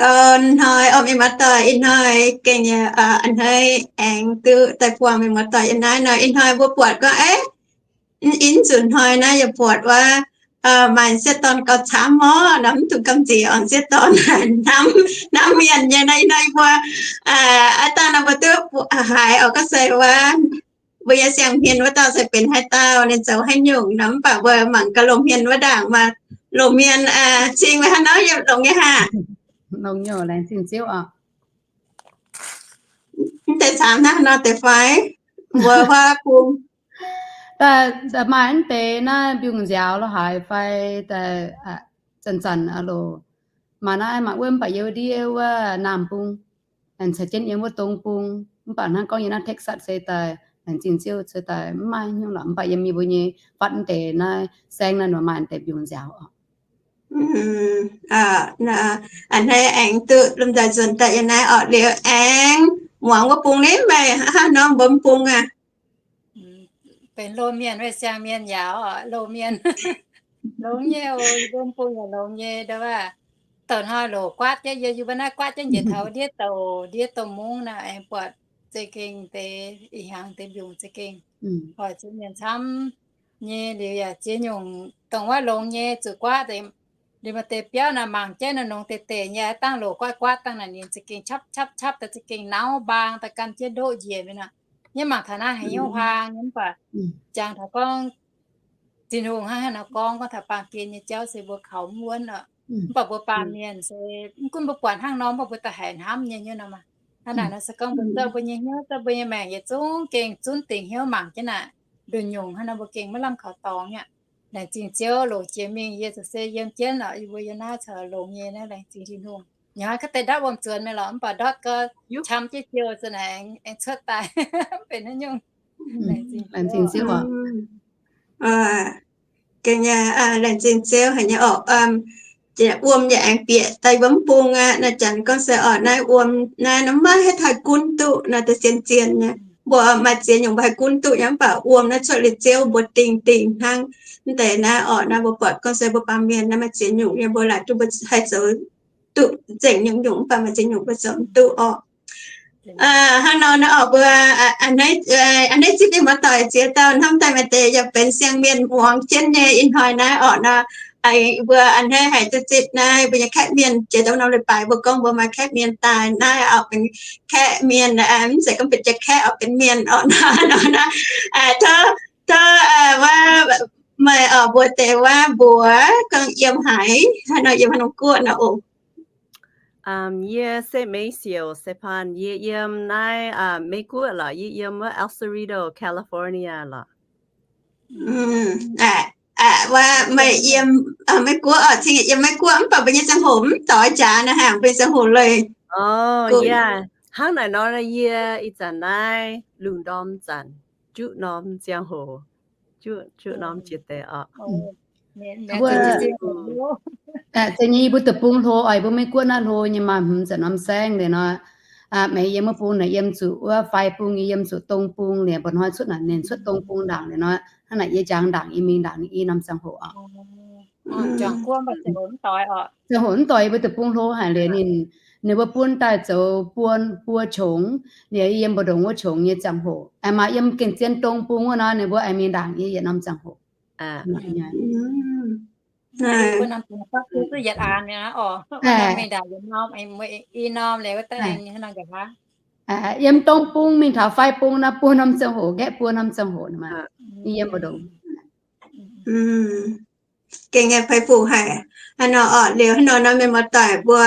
Gau hnoi orqc, mienh muoz-doic, ih hnoi gengh nyei a'hneiv aengx duqv daaih buangh mienh muoz-doic yiem naaiv nor. Ih hnoi mbuo buatc gorngv, ih nzunc hnoi naaiv yaac buatc wuov, maaih sieqv dorn gauh camv orqc, mv dungx gamh nziex orqc, sieqv dorn hnamv, hnamv mienh nyei nor. Ih hnoi mbuo, aav dangh nor mbuo duqv haiz orqc, gorngv se wuov mbuo nyei siang-hmien wuov dauh se benx haaix dauh, ninh zoux haaix nyungc nor, mv baac mbuo mangc gaax longc hmien wuov ndaangc maah. Longc hmien cing meih hnangv nor, yiem longx nyei haah? Longx nyei, laengz zingh Ziouv oc. Mv deix camv hnangv nor deix fai? Mbuo huaav bung maaih mv deix naaiv mbiungc nziaaux lo haaix fai, zanc-zanc loc maaih naaiv maaih wuov, mv baac yiem ndiev wuov Naamh Bung, caux jienv yiem wuov Dongh Bung, mv baac hnangv gorngv yiem naaiv Texas se daaih laengz zingh Ziouv se daaih mv maaih nyungc lorqc, mv baac yiem mbuo nyei fatv mv deix naaiv saengv naaiv nor maaih mv deix mbiungc nziaaux oc. A'hneiv aengx duqv lomh nzoih nzuonx daaih yiem naaiv orqc. Liuz aengx muangx wuov bung ni, meih hnangv nor mbuo mv bung aac? Benx loz mienh, meih siang-mienh yaac oc, loz mienh. Longx nyei oc, yie mbuo mv bung yaac longx nyei, ndau wuov, douc hnoi loc guaatv jienv, yie yie mbuo naaiv guaatv jienv njiec taux ndiev douc, ndiev douc mungv naaic, aengx buatc za'gengh deix ih hnyangx deix mbiungc za'gengh hoic ziex mienh camv nyei. Liuz yaac ziex nyungc dongh wuov longx nyei zuqc guaatv. Liuz maaih deix biauv naaic mangc jienv naaic nongx deix deix nyei, dangh loc guaatv guaatv dangh naaic ninh za'gengh qapv qapv qapv daaih za'gengh nauv mbaang daaih gan jienv ndoqv njiec mingh nor. Yie mangc taux naaiv haiz hnyouv huaang nyei, mv baac jangx taux gorngv Tin-Hungh hnangv haaix nor gorngv, gorngv taux baamh gen nyei jauv se mbuo kaux mv wuonv oc. Mv baac mbuo baamh mienh se mv gunv mbuo buatc hnangv nor, mv baac mbuo daaih haiz hnamv nyei nyei nor maah. Hnangv naaic nor se gorngv mbuo zorqv mbuo nyei hnyouv, zorqv mbuo nyei maengc yietc zungv gengh zunv dingc hnyouv mangc jienv naaic, nduqc nyungc hnangv nor mbuo gengh maiv lamh kaux dorngx aqv. Laengz zingh Ziouv longc jiex mingh, yie ziouc se yiem jienv oc, yie mbuo yiem naaiv caux longx nyei naaiv, laengz zingh Tin-Hungh. Nyanc haaix gaax deix ndortv wuom-zuonx mingh lorqc, mv baac ndortv gau qam jienv ziouc za'naaic aengx cuotv daaih, mv benx haaix nyungc. Laengz zingh Ziouv. Gengh nyei, laengz zingh Ziouv haic nyei orqc. Wuom yaac aengx bieqc daaih mbuo mv bung aqv. Naaiv janx gorngv se orqc, naaiv wuom naaiv nor maiv haih taaih gunv duqv nor, da'sien zien nyei. Mbuo maaih ziex nyungc mbuo haih gunv duqv nyei, mv baac wuom naaiv cuotv liuz Ziouv mbuo dingh dingh hnangv. Mv deix naaiv orqc, naaiv mbuo buatc gorngv se mbuo baamh mienh naaiv maaih ziex nyungc nyei, mbuo laaic duqv mbuo haih zoux duqv nzengc nyungc-nyungc, mv baac maaih ziex nyungc mbuo zoux mv duqv orqc. Hnangv nor naaiv orqc, mbuo a'hneiv zipv mienh muoz-doic ziex dauh hnamv daaih maaih deix yaac benx siang-mienh muangx jienv nyei. Ih hnoi naaiv orqc nor, mbuo a'hneiv haiz duqv zipv naaiv mbuo nyei kaeqv mienh. Jiex dongh norm leiz-baaix mbuo gorngv mbuo maaih kaeqv mienh daaih, naaiv orqc benx kaeqv mienh, mv zeiz gorngv benx jiex kaeqv orqc, benx mienh orqc nor. Tov, tov wuov, meih orqc mbuox deix wuov mbuox gorngv yiem haaix, haaix nor, yiem haaix norm guoqv nor oc. Yie se Meiv Siouc Saipan, yie yiem naaiv Meiv Guoqv lorqc, yie yiem wuov El Cerrito, California lorqc. Wuov meih yiem Meiv Guoqv orqc, cingx yiem Meiv Guoqv, mv baac mbuo nyei ziangh hoc mv doix jaax naaiv, mbuo nyei ziangh hoc leih. Hnangv naaic nor, yie ih zanc naaiv lungh ndorm zanc, juqv norm ziangh hoc, juqv norm jiex deix orqc. Zinh nyei yie mbuo deic-bung hlo oc, yie mbuo Meiv Guoqv naaiv hlo nyei maaih hmz zanc norm saengv liuz nor. Meix yiem wuov bung naaic yiem zuqc wuov fai bung, yie yiem zuqc dong bung liuz, mba'hnoi cuotv naaic ninh cuotv dong bung ndaangc liuz nor, hnangv naaic yie jangx ndaangc yie mingh ndaangc ninh i norm ziangh hoc oc. Ziangh hoc mv doix, yie mbuo deic-bung hlo haic liuz ninh, ninh mbuo bun daaih zoux buo, buo qongx, liuz yiem mbu'ndongx wuov qongx nyei ziangh hoc. Aengx maaih yiem gengh zien dong bung wuov nor, ninh mbuo aengx mingh ndaangc yie yietc norm ziangh hoc. Yiem dong bung mingh taux fai bung nor, buo norm ziangh hoc, nqaeqv buo norm ziangh hoc. Yiem mbu'ndongx. Gengh nyei fai fuc haic. Hnangv nor orqc, liuz hnangv nor nor mienh muoz-doic mbuo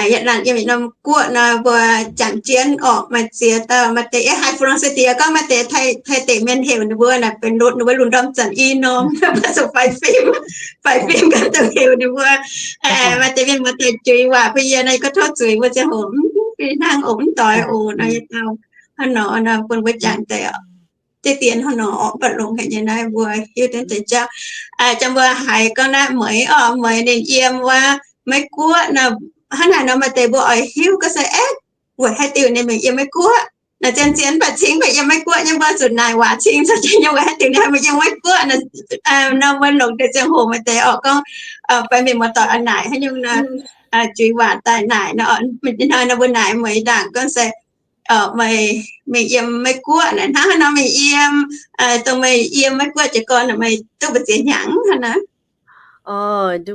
yietc laanh yiem yietc norm guoqv nor, mbuo jangx jienv orqc, maaih ziex dauh, maaih deix yiem haiz Fuqlong se diex gorngv maaih deix Taiv-, Taiv deic mienh heuc ninh mbuo naaic benx lotv ninh mbuo lungh ndorm zanc i norm, mbuo zuqc faix fim, faix fim ganh dongh heuc ninh mbuo. Maaih deix mienh muoz-doic juix waac bun yie nor, yie gorngv tov zuiz mbuo ziangh hoc mv fih hnangv oc, mv doix oc nor, yie dau hnangv nor nor bun mbuo jangx deix orqc. Deix dien hnangv nor orqc, mv baac longx haic nyei naaiv mbuo hiuv duqv deix jauv. Jangx mbuo haiz gorngv naaiv Meix orqc, Meix ninh yiem wuov Meiv Guoqv nor, hnangv naaic nor maaih deix mbuo oix hiuv gorngv se aeqv, weic haaix diuc ninh mingh yiem Meiv Guoqv. Naaic zien-zien mv baac cingx mv baac yiem Meiv Guoqv nyei, mbuo zuqc naaic waac cingx caux jienv nyei weic haaix diuc ninh mbuo yiem Meiv Guoqv naaic. Nor mbuo longc deix ziangh hoc maaih deix orqc gorngv fai mienh muoz-doic oix naaic haaix nyungc nor, juix waac daaih naaic nor, hnoi nor mbuo naaic mueiz ndaangc gorngv se meih mingh yiem Meiv Guoqv naaic, hnangv haaix nor meih yiem, dongh meih yiem Meiv Guoqv jiez gorn naaic meih duqv mbu'ziex hnyangx hnangv naaic? Orqc,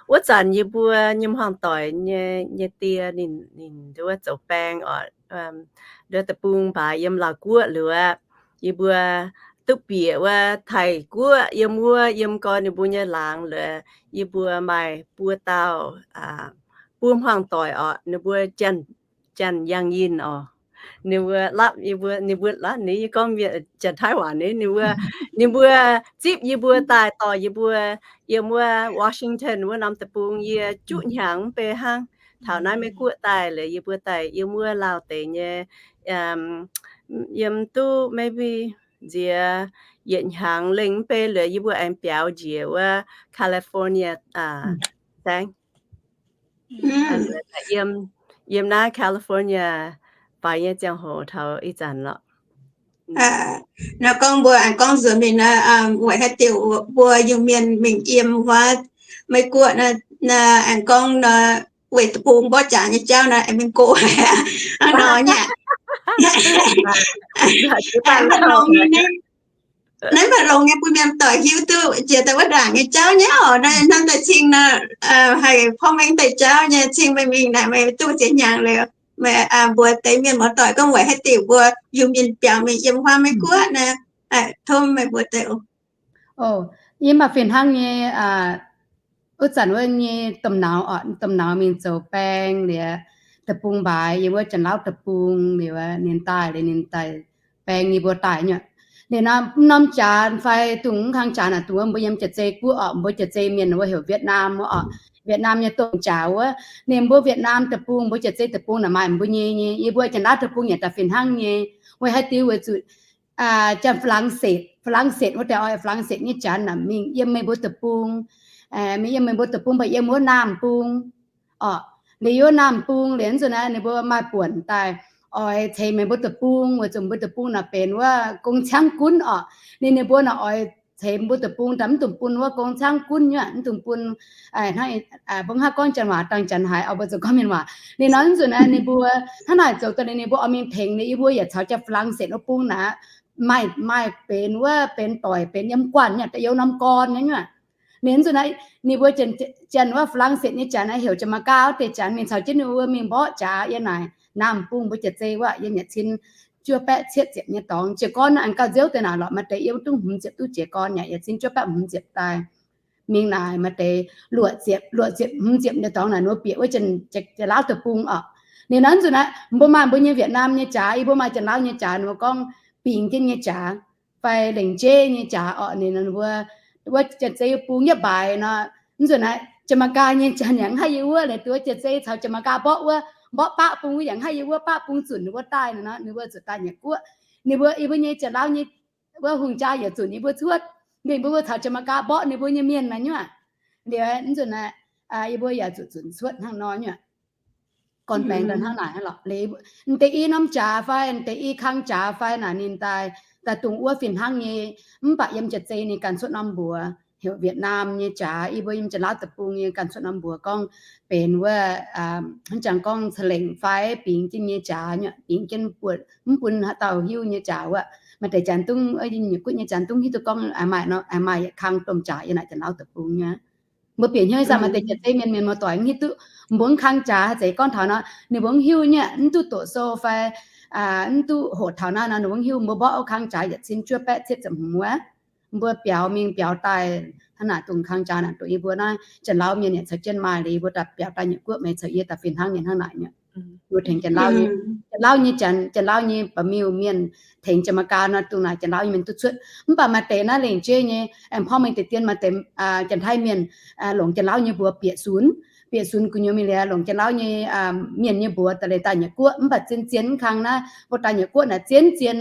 wuov zanc yie mbuo nyei hmuangv doic nyei die ninh, ninh nduov zoux baeng oc, nduov deic-bung baac yiem Laauh Guoqv liuz aqv. Yie mbuo duqv bieqc wuov Taiv Guoqv yiem wuov, yiem gorn ninh mbuo nyei laangz liuz, yie mbuo maaih buo dauh, buo hmuangv doic oc, ninh mbuo Janx, Janx Yangh Yinh oc. Ninh mbuo lapv yie mbuo, ninh mbuo lapv ninh, yie gorngv mienh Janx-Taiv waac ninh, ninh mbuo, ninh mbuo zipv yie mbuo daaih dorh yie mbuo yiem wuov Washington wuov norm deic-bung yie juqv hnyangx mv bei hnangv. Taux naaiv Meiv Guoqv daaih liuz yie mbuo daaih yiem wuov Laauh deix nyei, yiem duqv maybe nziex yietc hnyangx lengh mv bei liuz yie mbuo aengx biaux njiec wuov California, saengv yiem, yiem naaiv California faix nyei ziangh hoc taux ih zanc lorqc. Nor gorngv mbuo aengx gorngv nzuonx mingh nor, weic haaix diuc mbuo Iu-Mienh mingh yiem wuov Meiv Guoqv nor, aengx gorngv nor, weic deic-bung mborqv jaax nyei jauv nor, aengx mingh go hnangv nor nyei. Naaiv maaih longx nyei, bun mienh doic hiuv duqv jiex daaih wuov ndaangc nyei jauv nyei oc. Naaiv hnamv daaih cing nor, haih porv mengh daaih jauv nyei, cing meih mingh naaic meih duqv ziex hnyangx liuz, meih mbuox deix mienh muoz-doic gorngv weic haaix diuc mbuo Iu-Mienh biaux mingh yiem wuov Meiv Guoqv nor, tov meih mbuox deix oc. Yie maaih fih hnangv nyei, wuov zanc wuov nyei domh nauz oc, domh nauz mingh zoux baeng liuz, deic-bung mbaaix yiem wuov Janx-Lauv deic-bung liuz, ninh daaih liuz ninh daaih baeng yie mbuo daaih nyei. Ninh norm jaax fai dongh mv kang jaax naaic dongh wuov mbuo yiem Jaav-Zei Guoqv oc, mbuo Jaav-Zei mienh wuov heuc Vietnam wuov oc, Vietnam nyei domh jaax wuov. Ninh mbuo Vietnam deic-bung, mbuo Jaav-Zei deic-bung naaic maaih mbuo nyei, nyei, yie mbuo Janx-Lauv deic-bung yaac daaih fih hnangv nyei. Weic haaix diuc weic zuqc Janx-Laangsetc, Laangsetc wuov deix oix Laangsetc nyei Janx naaic mingh yiem meih mbuo deic-bung, mingh yiem meih mbuo deic-bung, mv baac yiem wuov Naamh Bung oc. Liuz yiem wuov Naamh Bung liuz nzunc naaiv ninh mbuo maaih buonc daaih oix ceix meih mbuo deic-bung, weic zuqc mbuo deic-bung naaic benx wuov gong caangv gunv oc. Ninh, ninh mbuo naaic oix ceix mbuo deic-bung daaih mv dungx bun wuov gong caangv gunv nyei, mv dungx bun, hnangv, mbuo hnangv gorngv Janx waac dangh Janx haiz, mbuo zoux gorngv mienh waac. Ninh nor nzunc naaiv ninh mbuo hnangv naaic zoux daaih liuz ninh mbuo oix mingh tengx ninh yie mbuo yaac caux Janx-Laangsetc wuov bung naaic, maaih, maaih benx wuov benx doic benx yiem guanh nyei, da'yietv norm gorn nyei nyuoqc. Ninh nzunc naaiv ninh mbuo Janx wuov Laangsetc nyei Janx naaiv heuc Jamaica wuov deix Janx mingh caux jienv ninh mbuo mingh mborqv jaax yiem naaic Naamh Bung mbuo Jaav-Zei wuov, yiem yietc cin juov baeqv cietv ziepc nyei dorngx. Jiez gorn naaiv aengx gauh nziouv deix naaic lorqc, maaih deix yiem duqv hmz ziepc duqv jiez gorn yaac yietc cin juov baeqv hmz ziepc daaih. Mingh naaic maaih deix luoqc ziepc, luoqc ziepc hmz ziepc nyei dorngx naaic ninh mbuo bieqc wuov Janx-Laauv deic-bung oc. Ninh nor nzunc naaiv mbuo maaih mbuo nyei Vietnam nyei jaax, yie mbuo maaih Janx-Laauv nyei jaax, ninh mbuo gorngv Bingx Jienv nyei jaax fai Lengc Jeiv nyei jaax oc. Ninh mbuo wuov Jaav-Zei bung yietv mbaaix nor, nzunc naaiv Jamaica nyei Janx yaac mv haih yiem wuov, ninh duqv Jaav-Zei caux Jamaica mborqv wuov, mborqv baqv bung yaac mv haih yiem wuov, baqv bung zunc ninh mbuo daaih nor, ninh mbuo zuqc daaih Nyiec Guoqv. Ninh mbuo, yie mbuo nyei Janx-Laauv nyei wuov hungh jaa yaac zunc yie mbuo cuotv, mingh mbuo, mbuo caux Jamaica mborqv ninh mbuo nyei mienh naaic nyuoqc. Liuz nzunc naaiv yie mbuo yaac zuqc zunc cuotv hnangv nor nyuoqc. Gorn-baengx daaih hnangv naaic lorqc. Liuz m'deix i norm jaax fai m'deix i kang jaax fai naaic ninh daaih, daaih dongh wuov fih hnangv nyei. Mv baac yiem Jaav-Zei ninh ganh cuotv norm mbuox, heuc Vietnam nyei jaax. Yie mbuo yiem Janx-Laauv deic-bung nyei ganh cuotv norm mbuox gorngv benx wuov, hnangv jangx gorngv Celengc fai Bingx Jienv nyei jaax nyuoqc, Bingx Jienv buatc mv bun haaix dauh hiuv nyei jaax wuov. Maaih deix Janx dungv, Nyiec Guoqv nyei Janx dungv hiuv duqv gorngv maaih, maaih yietc kang domh jaax yiem naaic Janx-Laauv deic-bung nyei. Mbuo bieqc hnyouv ih zanc maaih deix Jaav-Zei mienh, mienh muoz-doic mv hiuv duqv mbuo mv kang jaax haaix zeiz gorngv taux nor, ninh mbuo mv hiuv nyei, mv duqv doqc sou fai mv duqv hoqc taux naaiv nor, ninh mbuo mv hiuv. Mbuo mborqv wuov kang jaax yietc cin juov baeqv cietv ziepc hmz wuov, mbuo biaux mingh biaux daaih hnangv naaic dongh kang jaax naaic dongh yie mbuo naaiv Janx-Lauv mienh yaac caux jienv maaih liuz, yie mbuo daaih biaux daaih Nyiec Guoqv meih caux yie daaih fih hnangv nyei hnangv naaic nyuoqc. Mbuo tengx Janx-Lauv nyei, Janx-Lauv nyei Janx, Janx-Lauv nyei ba'miuh mienh tengx Jamaica nor, dongh naaic Janx-Lauv nyei mienh duqv cuotv. Mv baac maaih deix naaiv Lengc Jeiv nyei, aengx porv mengh deix dien maaih deix Janx-Taiv mienh longc Janx-Lauv nyei mbuox bieqc sunx. Bieqc sunx gu'nyuoz mingh liuz longc Janx-Lauv nyei mienh nyei mbuox daaih leiz daaih Nyiec Guoqv. Mv baac zien-zien mv kang naaiv mbuo daaih Nyiec Guoqv naaic zien-zien,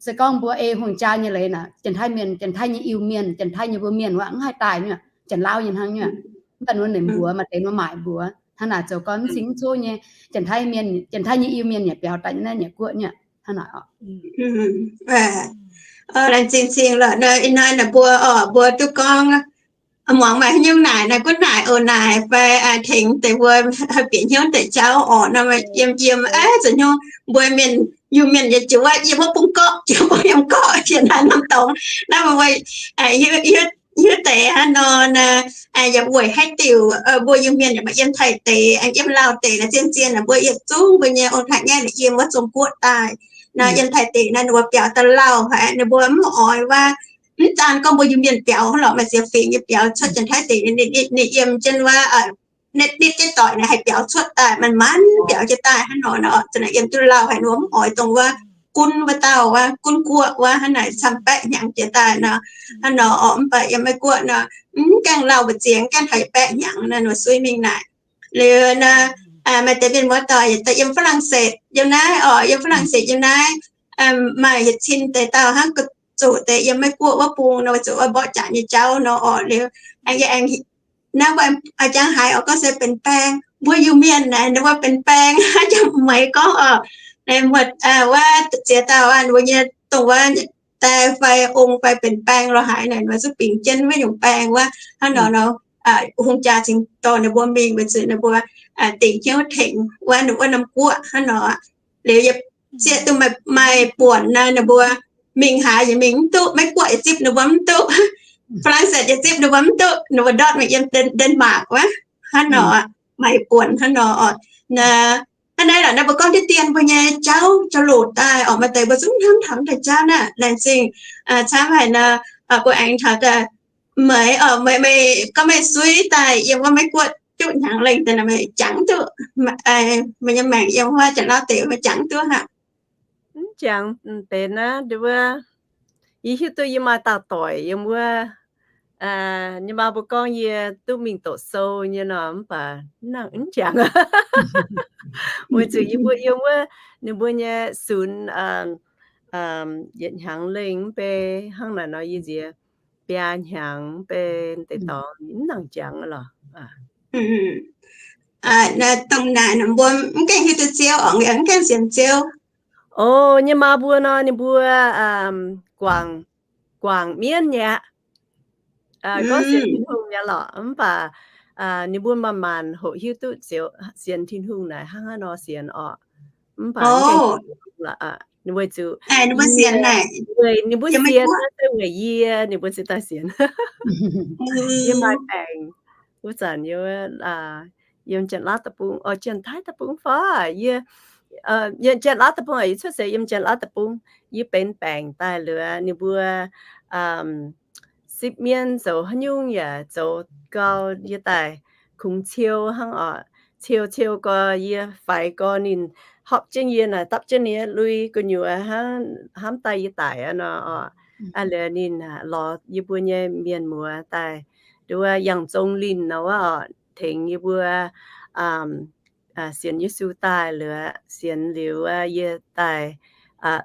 se gorngv mbuo ei hungh jaa nyei leiz naaic, Janx-Taiv mienh, Janx-Taiv nyei Iu-Mienh, Janx-Taiv nyei mbuo mienh wuov mv haih daaih nyuoqc, Janx-Lauv nyei hnangv nyuoqc. Mv baac ninh mbuox maaih deix ninh maaic mbuox. Hnangv naaic zoux gau mv cing mv coqv nyei, Janx-Taiv mienh, Janx-Taiv nyei Iu-Mienh yaac biaux daaih naaiv nyei guoqv nyei. Hnangv naaic oc. Laengz zingh cing lorqc, ih hnoi naaic mbuo oc, mbuo duqv gorngv muangx maaih haaix nyungc naaic, naaic gunv naaic oc naaic fai tengx deix mbuo haih bieqc hnyouv deix jauv oc. Nor yiem yiem aqv, zoux hnyouv mbuo mienh, Iu-Mienh yaac jiez wuov yiem wuov bung gorqv, jiez wuov bung yiem gorqv, jiez naaiv norm dorngx. Naaiv mbuo hiuv deix hnangv nor, yaac weic haaix diuc mbuo Iu-Mienh yaac maaih yiem Taiv deic, aengx yiem Lauv deic naaic zien zien naaic mbuo yietc zungv mbuo nyei ong-taaix-ngaeqv naaic yiem wuov zong guoqv daaih. Naaiv yiem Taiv deic naaiv ninh mbuo biaux daaih lauh haic, ninh mbuo mv oix wuov, mv daan gorngv mbuo Iu-Mienh biaux hnangv lorqc, maaih ziex fingx nyei biaux cuotv Janx-Taiv deic, ninh yiem jienv wuov nitv nitv jienv doic naaic haih biaux cuotv daaih, manc-manc biaux jienv daaih hnangv nor. Naaiv yiem duqv lauh haic, ninh mbuo mv oix dongh wuov gunv wuov dauh wuov, gunv guoqv wuov hnangv naaic camv baeqv hnyangx jiex daaih nor. Hnangv nor oc, mv baac yiem Meiv Guoqv nor, mv gaengh lauh mbu'ziex, gaengh haiz baeqv hnyangx naaic, ninh mbuo suiv mingh naaic. Liuz naaic, maaih deix mienh muoz-doic daaih yiem Faa^lan^setv yiem naaiv oc, yiem Faa^lan^setv yiem naaiv, maaih yietc cin deix dauh hnangv, zuqc deix yiem Meiv Guoqv wuov bung nor, zuqc wuov mborqv jaax nyei jauv nor oc. Liuz aengx yie aengx naaiv mbuo jangx haiz oc, gorngv se benx baeng, mbuo Iu-Mienh naaic ninh mbuo benx baeng, jangx meix gorngv oc, muoz wuov ziex dauh ninh mbuo nyei dongh wuov daaih fai ong fai benx baeng lorz haaix naaic, ninh mbuo zungv bingx jienv wuov nyungc baeng wuov hnangv nor nor, hungh jaa cingx dorh ninh mbuo mingh weic zuqc ninh mbuo dingc hnyouv tengx wuov ninh wuov norm guoqv hnangv nor. Liuz yie zieqv duqv maaih buonc naaic ninh mbuo mingh haaix yaac mingh mv duqv, Meiv Guoqv yaac zipv ninh mbuo mv duqv, Faa^lan^setv yaac zipv ninh mbuo mv duqv, ninh mbuo ndortv mingh yiem Denmark wuov hnangv nor. Maaih buonc hnangv nor oc. Hnangv naaiv lorqc, naaiv mbuo gorngv diqv dien mbuo nyei jauv, jauv loc daaih oc. Maaih deix mbuo zungv hnamv taux deix jauv naaiv, laengz zingh camv haic nor, mbuo aengx taux daaih meih oc, meih, meih gorngv meih suiv daaih yiem wuov Meiv Guoqv duqv hnyangx lengh deix nor, meih jangx duqv, meih nyei maengc yiem wuov Janx-Lauv deic meih jangx duqv haic? Mv jangx benx naaiv wuov, yie hiuv duqv yie maaih dauh doic yiem wuov, nyei maa mbuo gorngv yie duqv mingh doqc sou nyei nor, mv baac mv nangc mv jangx. Weic zuqc yie mbuo yiem wuov ninh mbuo nyei sunx yietc hnyangx lengh mv bei hnangv naaic nor, yie nziex biaa hnyangx mv bei deix dorngx mv nangc jangx lorqc. Dongh naaic mbuo mv gaengh hiuv duqv Ziouv oc, mv gaengh sienx Ziouv. O, nyei maa mbuo nor ninh mbuo guangc, guangc mienv nyei aqv. Gorngv sienx Tin-Hungh nyei lorqc, mv baac ninh mbuo manc-manc hoqc hiuv duqv Ziouv, sienx Tin-Hungh naaic hnangv haaix nor sienx oc. Mv baac ninh weic zuqc, weic ninh mbuo sienx naaiv se weic yie ninh mbuo ziouc daaih sienx. Yie maaih baengc wuov zanc yie yiem Janx-Lauv deic-bung, o, Janx-Taiv deic-bung fai yie, yiem Janx-Lauv deic-bung, yie cuotv seix yiem Janx-Lauv deic-bung, yie benx baengc daaih liuz ninh mbuo sipv mienv zoux haaix nyungc yaac zoux gau, yie daaih kungx ciou hnangv oc. Ciou ciou gau, yie faix gau ninh hopv jienv yie naaic, dapv jienv yie lui gu'nyuoz hnamv daaih yie daic nor oc. Liuz ninh lorz yie mbuo nyei mienh muoz daaih, nduov yangh zong linh nor wuov oc, tengx yie mbuo sienx Yesu daaih liuz, sienx liuz yie daaih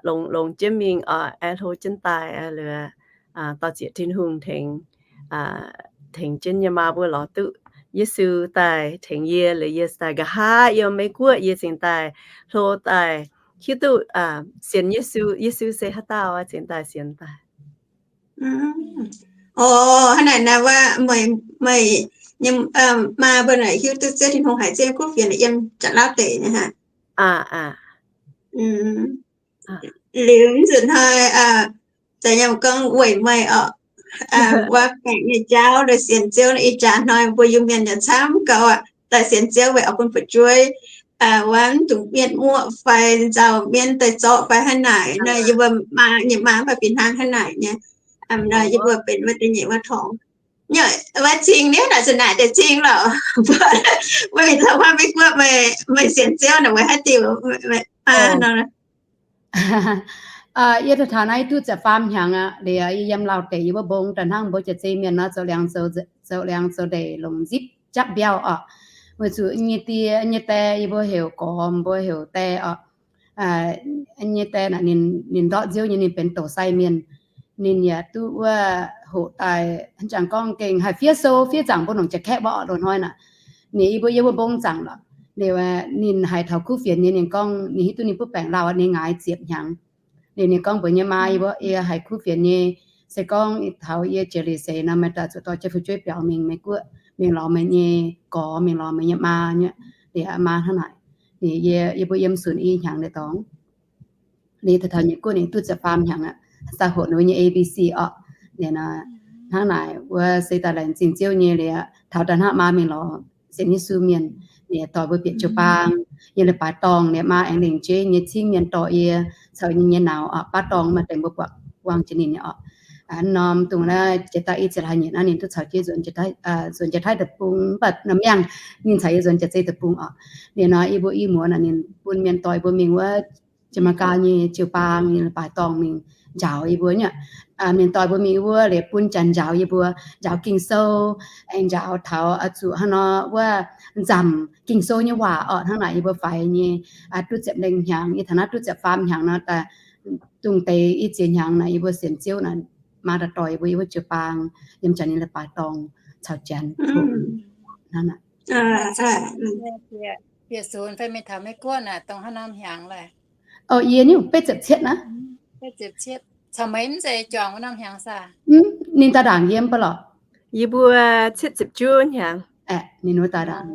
longx, longx jienv mingh oc, aengx hlo jienv daaih liuz, dorh zieqc Tin-Hungh tengx, tengx jienv nyei maa mbuo lorz duqv Yesu daaih tengx yie liuz, yie daaih nqa'haav yiem Meiv Guoqv yie cingx daaih hlo daaih hiuv duqv sienx Yesu, Yesu se haaix dauh cingx daaih sienx daaih. O, hnangv naaic naaic wuov meih, meih nyei maa mbuo naaic hiuv duqv Ziouv Tin-Hungh haiz Ziouv kuv fienx yiem Janx-Lauv deic nyei hnangv. Liuz nzunc hnoi, za'gengh gorngv weic meih oc, wuov baengc nyei jauv, sienx Ziouv ih jaax hnoi mbuo Iu-Mienh yaac camv gauh daaih sienx Ziouv weic oix bun fu'jueiv, wuov mv dungx mietc muoqv fai nzauh mienv daaih zorqv fai hnangv naaic nor, yie mbuo maa, nyei maa mv baac fih hnangv hnangv naaic nyei. Nor yie mbuo benx wuov deix nyeic wuov torngx. Wuov cing nienv naaic za'naaic deix cing lorqc. Mbuo mingh taux wuov Meiv Guoqv, meih sienx Ziouv naaic weic haaix diuc? Yie taux naaiv duqv ziepc faam hnyangx aqv. Liuz yie yiem Lauv deic yie mbuo mbong daaih hnangv mbuo jiex zei mienh nor, zoux liangx zoux ndeic longc nzipc japv mbiauh oc. Weic zuqc nyei die nyei die yie mbuo heuc Gorx, mbuo heuc die oc. Nyei die naaic ninh, ninh ndortv nziouv nyei, ninh benx douc sai mienh. Ninh yaac duqv wuov hoqc daaih, jangx gorngv gengh haih fiev sou fiev zaangc mbuo nongc jiex kaeqv mbuo oc loz-hnoi naaic. Ninh yie mbuo yiem wuov mbong zaangc lorqc. Liuz ninh haiz taux kuv fienx nyei, ninh gorngv ninh hiuv duqv ninh butv baengc lauh, ninh ngaix ziepc hnyangx. Liuz ninh gorngv mbuox nyei maa, yie mbuo yie haiz kuv fienx nyei, se gorngv taux yie jiex liuz seix nor, meih daaih zuqc dorh jienv fu'jueiv biaux mingh Meiv Guoqv, mingh lorz meih nyei gorx, mingh lorz meih nyei maa nyei. Liuz maa hnangv naaic, ninh yie, yie mbuo yiem sunc i hnyangx liuz dorngx. Liuz taux taux Nyeic Guoqv ninh duqv ziepc faam hnyangx aqv, saa hoqc ninh nyei A B C orqc. Liuz hnangv naaic wuov se daaih laengz zingh Ziouv nyei liuz, taux daaih hnangv maa mingh lorz sienx Yesu mienh, ninh dorh mbuo bieqc jiu-baang, yiem leiz-baaix dorngh, ninh maa aengx lengc jeiv nyei cingv mienh dorh yie caux yie nyei nauz orqc, baav dorngh maaih deix mbuo buatc buang jiex ninh nyei orqc. Norm dongh naaiv jiex daaih i ziepc hlaax nyeic naaiv ninh duqv caux jienv nzuonx jiex Taiv Deic-Bung, mv baac norm mienh ninh caux yie nzuonx jiex Zeiv Deic-Bung orqc. Liuz nor yie mbuo i muoz naaic ninh bun mienh dorh yie mbuo mingh wuov Janx-Meigaa nyei jiu-baang nyei leiz-baaix dorngh mingh njaaux yie mbuo nyei. Mienh dorh mbuo mingh wuov liuz bun janx njaaux yie mbuo, njaaux Ging-Sou, aengx njaaux taux zuqc hnangv nor wuov nzamc Ging-Sou nyei waac orqc. Hnangv naaic yie mbuo faix nyei duqv ziepc lengh hnyangx, yie taux naaiv duqv ziepc faam hnyangx nor, daaih dongh deix i ziex hnyangx naaic yie mbuo sienx Ziouv naaic, maa daaih dorh yie mbuo yiem wuov jiu-baang, yiem janx nyei leiz-baaix dorngh caux janx hnangv naaic. Bieqc sunx fai mingh taux Meiv Guoqv naaic dongh haaix norm hnyangx laaix? Yie niuh betv ziepc cietv naaiv. Caux meih mv zeiz juangc wuov norm hnyangx saah? Ninh daaih ndaangc yie mv baac lorqc. Yie mbuo cietv ziepc juov hnyangx. Ninh wuov daaih ndaangc.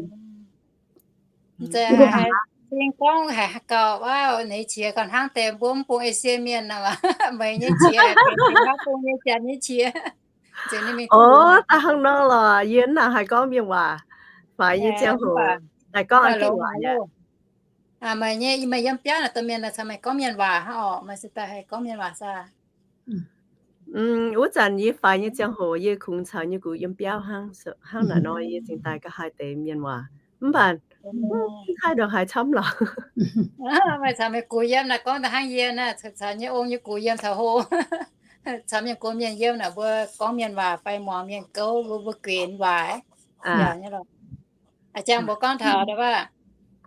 Zinh gorngv haiz gauh wuov, ninh qiex gauh hnangv deix mbuo mv bung Esie mienh nor, meih nyei qiex benx hnangv bung nyei janx nyei qiex. O, daaih hnangv nor lorqc, yie naaic haih gorngv mienh waac, faix nyei ziangh hoc daaih gorngv Ging-Waac aqv. Meih nyei, meih yiem biauv naaic domh mienh naaic caux meih gorngv mienh waac hnangv orqc, meih se daaih haih gorngv mienh waac saah? Wuov zanc yie faix nyei ziangh hoc yie kungx caux nyei gux yiem biauv hnangv, hnangv naaic nor yie cingx daaih ga'haih deix mienh waac. Mv baac mv haih ndongc haaix camv lorqc. Meih caux meih gux yiem naaic gorngv daaih hnangv yie naaic, caux nyei ong nyei gux yiem taux hlo, caux mienh gox mienh yiem naaic mbuo gorngv mienh waac fai muangx mienh gouv, mbuo, mbuo guenx waac. A'jang mbuo gorngv taux ndau wuov,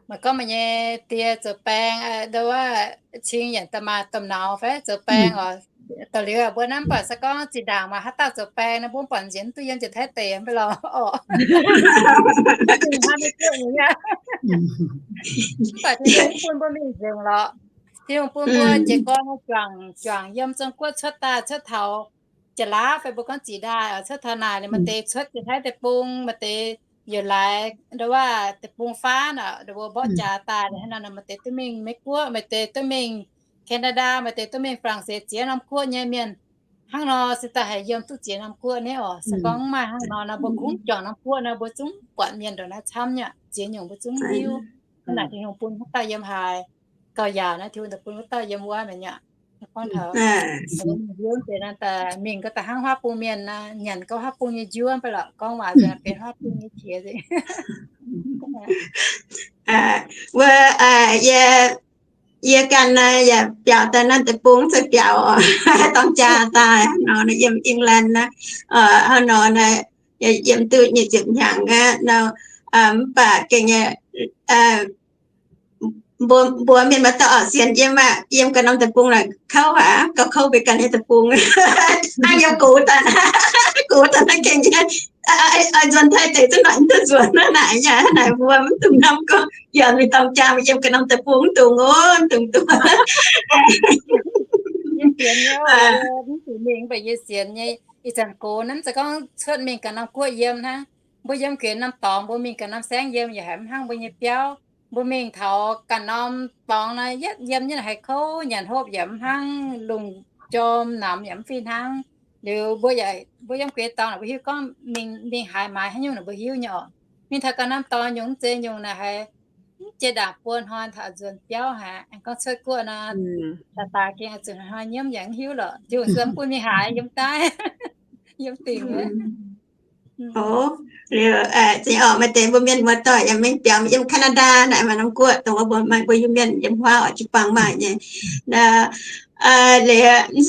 meih gorngv meih nyei die zoux baeng, ndau wuov cing yienc da'maah domh nauz fai zoux baeng oc. Da'liuz mbuo naaiv mv baac se gorngv zinh ndaangc maaih haaix dauh zoux baeng nor, mbuo mv buatc njiec mv duqv yiem jiex Taiv deic mv baac lorqc. Mv baac Tin-Hungh mv bun mbuo mingh nzengc lorqc. Tin-Hungh bun mbuo jiez gorn juangc, juangc yiem Zong-Guoqv cuotv daaih, cuotv taux Jaax-Laauv fai mbuo gorngv Ziqc Ndaaih, cuotv taux naaic maaih deix cuotv jiex Taiv Deic-Bung, maaih deix yaac laaix ndau wuov Deic-Bung Faav naaic, ndau wuov mborqv jaax daaih hnangv nor, maaih deix duqv mingh Meiv Guoqv, maaih deix duqv mingh Canada, maaih deix duqv mingh Faa^lang^seix ziex norm guoqv nyei mienh. Hnangv nor se daaih haih yiem duqv ziex norm guoqv nyei oc. Se gorngv mv maaih hnangv nor nor, mbuo kungx juangc norm guoqv nor, mbuo zungv buatc mienh ndongc naaiv camv nyei, ziex nyungc mbuo zungv hiuv. Hnangv naaic Tin-Hungh bun wuov dauh yiem haaix gauh yaauc naaiv, Tin-Hungh daaih bun wuov dauh yiem wuov mi'aqv. Gorngv taux hiuv deix naaiv daaih mingh gau daaih hnangv huaav bung mienh nor, nyanc gau huaav bung nyei njuov mv baac lorqc, gorngv waac nzengc benx huaav bung nyei qiex. Wuov, yie, yie ganh naaiv yaac biaux daaih naaiv deic-bung, zoux biaux oc, dorng jaa daaih nor, yiem England naaiv, hnangv nor naaiv, yiem duqv nyic ziepc hnyangx aqv nor, mv baac gengh nyei, mbuo, mbuo mienh maaih dauh oc sienx yiem aqv, yiem ganh norm deic-bung naaic kouv aqv, gauh kouv mbuo ganh nyei deic-bung. Hnangv yiem gox daaih, gox daaih naaiv gengh nyei, oix nzuonx Taiv deic zungv noic mv duqv nzuonx naaiv naaic, yaac naaic mbuo mv dungx hnamv gorngv yaac mingh dorng jaa mingh yiem ganh norm deic-bung, mv dungx ov, mv dungx duqv. Yie sienx nyei, mv zuqc mingh, mv baac yie sienx nyei. Ih zanc gox naaiv mv zeiz gorngv cuotv mingh ganh norm guoqv yiem hnangv. Mbuo yiem ganh norm dorngx, mbuo mingh ganh norm saengv yiem yaac haiz mv hnangv mbuo nyei biauv. Mbuo mingh taux ganh norm dorngx naaiv, yietv yiem nyei haiz kouv, nyanc hopv yaac mv hnangv, lungh jorm namx yaac mv fih hnangv. Liuz mbuo yaac, mbuo yiem ganh dorngx naaic mbuo hiuv gorngv mingh, mingh haaix maaiz haaix nyungc naaic mbuo hiuv nyei oc. Mingh taux ganh norm dorngx nyungc mv zeiz nyungc naaic haiz mv jiex ndaangc buo hnoi taux nzuonx biauv haic. Aengx gorngv cuotv guoqv nor, daaih daaih gengh zuqc hnoi nyiemv yaac mv hiuv lorqc. Tin-Hungh se mv bun mingh haaix, yiem daaih, yiem dingc. Liuz, zinh orqc maaih deix mbuo mienh muoz-doic yaac mingh biaux yiem Canada naaic, maaih norm guoqv dongh wuov mbuo maaih mbuo Iu-Mienh yiem huaav oc, jiu-baang maaih nyei. Liuz,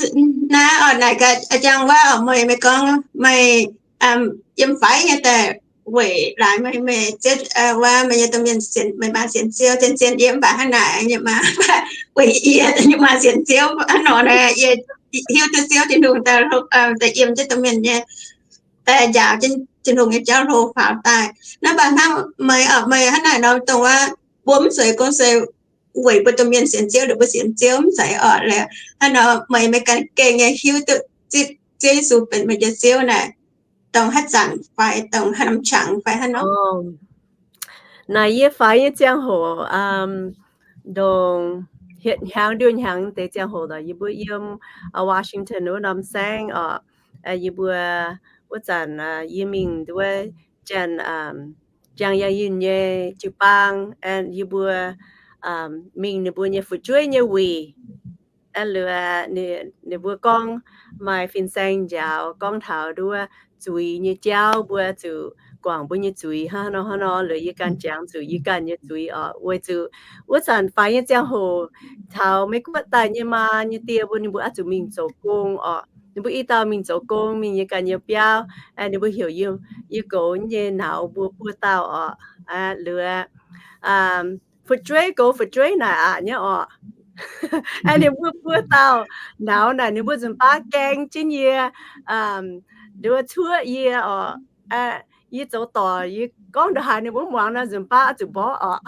naaiv oc naaic gaax, a'jang wuov oc, meih, meih gorngv meih yiem faix nyei daaih weic laaix meih, meih ziouv, wuov meih nyei domh mienh sienx, meih maa sienx Ziouv, zien-zien yiem mv baac hnangv naaic nyei maa weic yie nyei maa sienx Ziouv hnangv nor naaic, yie hiuv duqv Ziouv Tin-Hungh daaih, daaih yiem jienv domh mienh nyei njaaux jienv Tin-Hungh nyei jauv hlo faaux daaih. Naaiv mv baac hnangv meih, meih hnangv naaic nor dongh wuov, mbuo mv zeiz gorngv se weic mbuo domh mienh sienx Ziouv, mbuo sienx Ziouv mv zeiz orqc. Hnangv nor meih, meih ganh gengh nyei hiuv duqv zipv Ziouv Yesu benx meih nyei Ziouv naaic, dongh haaix zanc fai dongh haaix norm qangx fai haaix norm? Naaic yie faix nyei ziangh hoc, dongh hietc hnyangx ndiuh hnyangx deix ziangh hoc, yie mbuo yiem Washington wuov norm saengv orqc, yie mbuo wuov zanc yie mingh wuov Janx, Janx Yangh Yunh nyei jiu-baang, yie mbuo mingh ninh mbuo nyei fu'jueiv nyei wuic. Liuz ninh mbuo gorngv maaih fin-saeng njaaux gorngv taux nduov zuiz nyei jauv, mbuo zuqc guangc mbuo nyei zuiz hnangv nor hnangv nor. Liuz yie ganh jangx zuqc yie ganh nyei zuiz orqc, weic zuqc wuov zanc faix nyei ziangh hoc taux Meiv Guoqv daaih nyei maa nyei die mbuo, ninh mbuo oix zuqc mingh zoux gong orqc. Ninh mbuo i dauh mingh zoux gong, mingh yie ganh nyei biauv, ninh mbuo heuc yie goux nyei nauz mbuo buo dauh orqc. Liuz fu'jueiv goux fu'jueiv naaic aqc nyei orqc. Ninh mbuo buo dauh nauz naaic ninh mbuo nzunc baav gaeng jienv yie, nduov cuoqv yie orqc. Yie zoux doic, yie gorngv ndongc haaix ninh mbuo muangx nor nzunc baav zuqc mborqv orqc.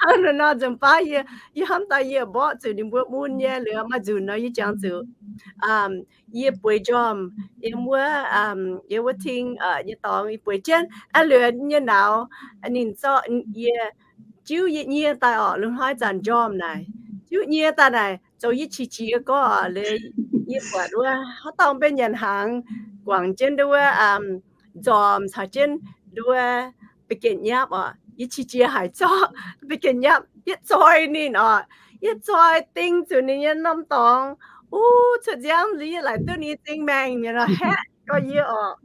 Hnangv nor nzunc baav yie, yie hnamv daaih yie mborqv zuqc ninh mbuo mun nyei. Liuz maaih nzunc nor yie jangx zuqc yie bueix njormh yiem wuov, yiem wuov ting nyei dorngx yie bueix jienv. Aa, liuz nyei nauz ninh zorqv yie, jiuv yie nyie daaih orqc, lungh hnoi zanc njormh naaic, jiuv nyie daaih naaic zoux yie qiex jiez gorx orqc. Liuz yie buatc wuov haaix dauh mbenc nyanc hnaangx guangc jienv nduov nzormc caux jienv nduov ba'genc nyapv orqc, yie qiex jiez haic zorqv ba'genc nyapv yietv zoi ninh orqc. Yietv zoi ding zuqc ninh nyei norm dorngx, uv, cuotv nziaamv liuz yie laaic duqv ninh nyei zingh maengh mi'aqv nor haeqv gorx yie orqc.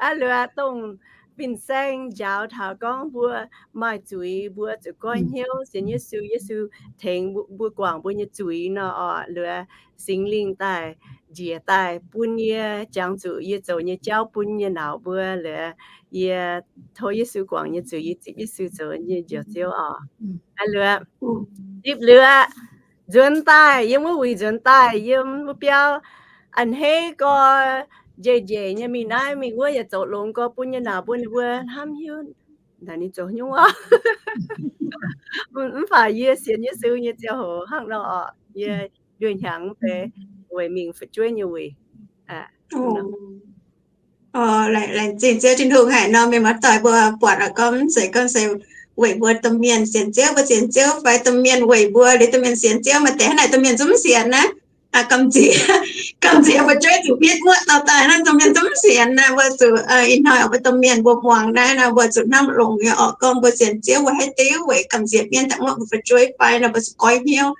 Aa, liuz dongh fin-saeng njaaux taux gorngv mbuo maaih zuiz mbuo zuqc goiv hnyouv sienx Yesu, Yesu tengx mbuo guangc mbuo nyei zuiz nor orqc. Liuz Singx Lingh daaih njiec daaih bun yie jangx zuqc yie zoux nyei jauv bun nyei nauz mbuo. Liuz yie tov Yesu guangc nyei zuiz, yie zipv Yesu zoux nyei Njoux Ziouv orqc. Aa, liuz zipv liuz aqv, nzuonx daaih yiem wuov wuic, nzuonx daaih yiem wuov biauv, a'hneiv gorx njiec njiec nyei mingh naaiv mingh wuov yaac zoux longx gorx bun nyei nauz mbuo, ninh mbuo hnamv hiuv naaic ninh zoux nyungc orqc. Mv baac yie sienx Yesu nyei ziangh hoc hnangv nor orqc, yie nduih hnyangx deix weic mingh fu'jueiv nyei wuic. Laengz zingh Ziouv Tin-Hungh haic nor, mienh muoz-doic mbuo buatc gorngv mv zeiz gorngv se weic mbuo domh mienh sienx Ziouv, mbuo sienx Ziouv fai domh mienh weic mbuo, liuz domh mienh sienx Ziouv, maaih deix hnangv naaic domh mienh zungv mv sienx naaiv. Gamh nziex, gamh nziex fu'jueiv zuqc mietv muoqv dauh daaih hnangv, domh mienh zungv mv sienx naaiv. Mbuo zuqc ih hnoi mbuo domh mienh mbuo muangx naaiv nor, mbuo zuqc hnamv longx nyei orqc, gorngv mbuo sienx Ziouv mbuo haaix diuc weic gamh nziex mienv daaih muoqv mbuo fu'jueiv fai nor mbuo zuqc goiv hnyouv.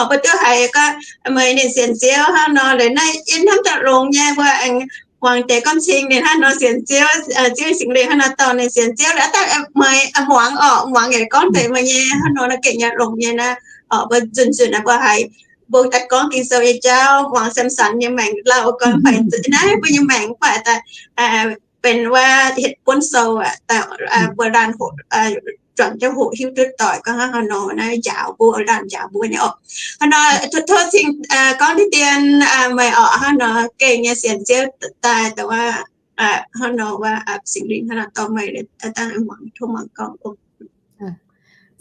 Mbuo duqv haiz gorngv meih ninh sienx Ziouv hnangv nor, liuz naaiv yie hnamv daaih longx nyei, mbuo aengx muangx deix gorngv cing ninh hnangv nor sienx Ziouv, Ziouv Singx Lingh hnangv nor dorh ninh sienx Ziouv. Liuz daaih meih muangx orqc, muangx yaac gorngv deix meih nyei hnangv nor, naaiv gengh nyei longx nyei naaiv. Orqc, mbuo nzunc nzunc naaiv mbuo haiz mbuo daaih gorngv Ging-Sou nyei jauv, muangx Samson nyei maengc lauh, gorngv fai naaiv mbuo nyei maengc mv baac daaih benx wuov hietc buonv sou aqv, mbuo laanh hoqc, juangc jienv hoqc hiuv duqv doic gorngv hnangv haaix nor naaiv njaaux mbuo, laanh njaaux mbuo nyei orqc. Hnangv nor tov cing gorngv deix dien meih orqc, hnangv nor gengh nyei sienx Ziouv daaih dongh wuov, hnangv nor wuov Singx Lingh hnangv nor dorh meih daaih muangx, tov muangx gorngv.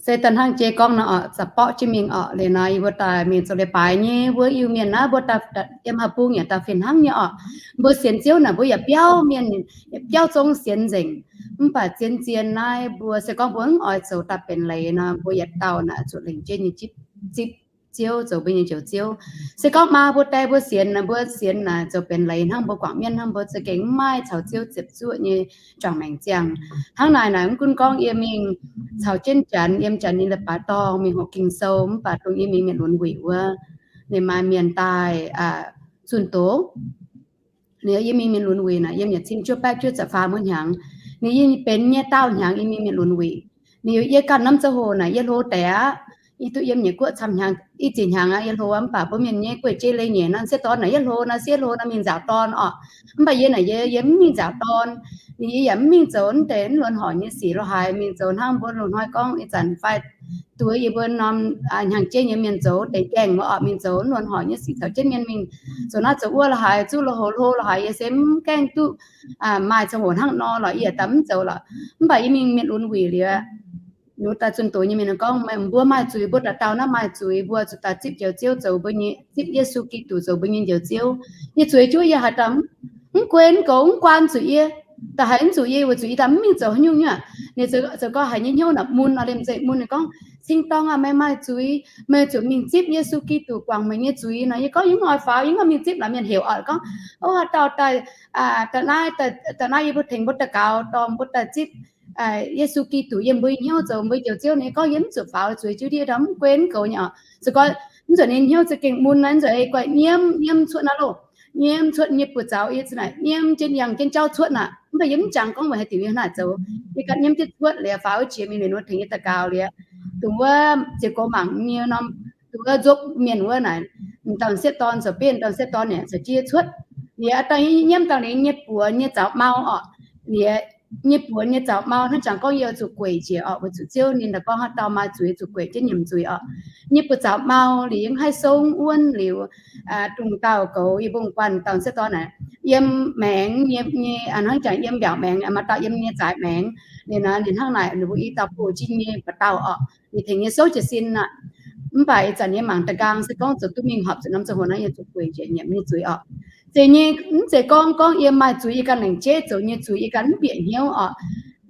Se daaih hnangv jiex gorngv nor orqc, za'borqv jienv mingh orqc. Liuz nor yie mbuo daaih mingh zoux leiz-baaix nyei mbuo Iu-Mienh naaiv, mbuo daaih yiem haaix bung yaac daaih fih hnangv nyei orqc. Mbuo sienx Ziouv naaic mbuo yaac biauv mienh, biauv zong sienx nzengc. Mv baac zien-zien naaiv mbuo se gorngv mbuo mv oix zoux daaih benx leiz nor, mbuo yietc dauh naaic zuqc lengc jeiv nyei zipv Ziouv zoux mbuo nyei Njoux Ziouv. Se gorngv maa mbuo die mbuo sienx naaic, mbuo sienx naaic zoux benx leiz hnangv mbuo guangc mienv hnangv, mbuo za'gengh mv maaih caux Ziouv ziepc zuoqv nyei juangc maengc ziangh. Hnangv naaic naaic mv gunv gorngv yie mingh caux jienv Janx, yiem Janx nyei leiz-baaix dorngh mingh hoqc Ging-Sou, mv baac dongh yie mingh mienh lunx wuic wuov, ninh maaih mienh daaih zunh doz. Ninh yie mingh mienh lunx wuic naaic yiem yaac cing juov baeqv juov ziepc faam wuov hnyangx. Ninh yie benx nyei daauh hnyangx yie mingh mienh lunx wuic. Ninh yie ganh norm ziangh hoc naaic yie hlo deix aqv. Yie duqv yiem nyeic guoqv camv hnyangx, i ziex hnyangx aqv, yie hlo mv baac mbuo mienh nyei guei jei leiz nyeic nor, sieqv dorn naaic yie hlo nor, sieqv hlo nor mingh nzaaux dorn orqc. Mv baac yie naaic yie, yie mv mingh nzaaux dorn, ninh yie yaac mv mingh zoux mv deix mv luonx horc nyei sic lo haaix, mingh zoux hnangv mbuo loz-hnoi gorngv ih zanc fai duqv yie mbuo norm hnyangx-jeiv nyei mienh zoux deix gaengh wuov orqc, mingh zoux mv luonx horc nyei sic caux jienv mienh mingh zoux naaiv zoux wuov lo haaix, zuqv lo houx hlo lo haaix, yie se mv gaengh duqv maaih ziangh hoc hnangv nor lorqc, yie yaac daaih mv zoux lorqc. Mv baac yie mingh mienh lunx wuic liuz, ninh daaih zunh doz nyei mienh gorngv, mbuo maaih zuiz, mbuo dauh dauh naaiv maaih zuiz, mbuo zuqc daaih zipv Njoux Ziouv zoux mbuo nyei, zipv Yesu Giduc zoux mbuo nyei Njoux Ziouv. Yie zueiz jienv yie haaix dauh mv guei mv goux mv guaan zuqc yie, da'haiz mv zuqc yie weic zuqc yie daaih mv mingh zoux haaix nyungc nyei. Ninh zoux gorngv haiz nyei hnyouv naaic mun nor, liemh zeih mun ninh gorngv, Cing-dorng aah, meih maaih zuiz, meih zuqc mingh zipv Yesu Giduc guangc meih nyei zuiz nor. Yie gorngv, Yie mv oix faaux, yie mv mingh zipv. Laaix mienh heuc oc gorngv, O, dauh daaih, daaih naaiv, daaih naaiv yie mbuo tengx mbuo daux gaux dorh mbuo daaih zipv Yesu Giduc yiem mbuo nyei hnyouv zoux mbuo Njoux Ziouv. Ninh gorngv, Yie mv zuqc faaux, zueiz jienv ndiev daaih mv guei mv goux nyei oc. Se gorngv mv zuqc ninh hnyouv za'gengh mun naaiv, mv zuqc ei guai nyiemv, nyiemv cuotv naaiv loh, nyiemv cuotv nyei buoz-zaux yie za'naaic nyiemv jienv yangh jienv jauv cuotv aqv. Mv baac yie mv jangx gorngv weic haaix diuc yie naaic zoux. Yie ganh nyiemv jienv cuotv liuz faaux wuov jiex mingh liuz wuov tengx yie daux gaux liuz, dongh wuov ziouc goux mangc nyei norm, dongh wuov nzopv mienh wuov naaic, dauh sieqv dorn zoux benv, dauh sieqv dorn naaic zoux jienv cuotv. Liuz dangh yie nyiemv dangh liuz nyei buoz nyei zaux mau orqc. Liuz nyei buoz nyei zaux mau hnangv jangx gorngv yie oix zuqc gueic njiec orqc, weic zuqc Ziouv ninh daaih gorngv haaix dauh maaih zuiz zuqc gueic jienv nyiemc zuiz orqc. Nyei buoz zaux mau liuz yie mv haih song wuonv liuz, dongh dauh goux yie mbong guanh dauh sieqv dorn naaic, yiem maengx nyei, hnangv jangx yiem mbiaauc maengx, maaih dauh yiem nyei zaaix maengx. Ninh naaic, ninh hnangv naaic, ninh mbuo i dauh bouh jin nyei ba'dauh orqc, ninh tengx yie souv jiez sin aqv. Mv baac ih zanc yie mangc da'nqaang se gorngv zoux duqv mingh horpc zuqc norm ziangh hoc naaiv yie zuqc gueic njiec nyiemc nyei zuiz orqc. Zeiz nyei, mv zeiz gorngv, gorngv yie maaih zuiz yie ganh lengc jeiv zoux nyei zuiz yie ganh mv bieqc hnyouv orqc.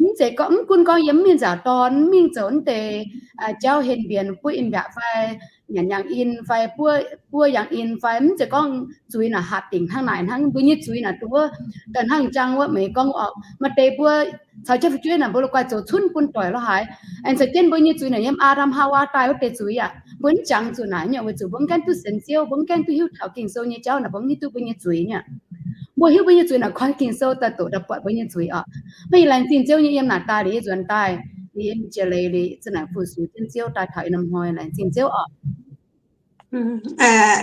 Mv zeiz gorngv, mv gunv gorngv yie mv mingh nzaaux dorn, mv mingh zoux mv deix jauv henv mbienx buov in-mbiaatc fai nyanc yangh in fai buov, buov yangh in fai, mv zeiz gorngv zuiz naaic hatc dingc hnangv naaic hnangv. Mbuo nyei zuiz naaic dongh wuov, daaih hnangv jang wuov meih gorngv orqc, maaih deix mbuo caux jienv fu'jueiv naaic mbuo la'guaih zoux cunv bun doic lo haaix. Aengx caux jienv mbuo nyei zuiz naaic yiem Aa^ndam Haawaa daaih wuov deix zuiz aqv. Mbuo mv jangx zuqc naaic nyei weic zuqc mbuo mv gaengh duqv sienx Ziouv, mbuo mv gaengh duqv hiuv taux Ging-Sou nyei jauv naaic, mbuo mv hiuv duqv mbuo nyei zuiz nyei. Mbuo hiuv mbuo nyei zuiz naaic, koi Ging-Sou daaih doqc daaih buatc mbuo nyei zuiz orqc. Mv, yie laengz zingh Ziouv nyei yiem naaic daaih liuz yie nzuonx daaih, yie jiex leiz liuz zinh naaic fu-sux jienv Ziouv daaih taux yiem norm hnoi, laengz zingh Ziouv orqc.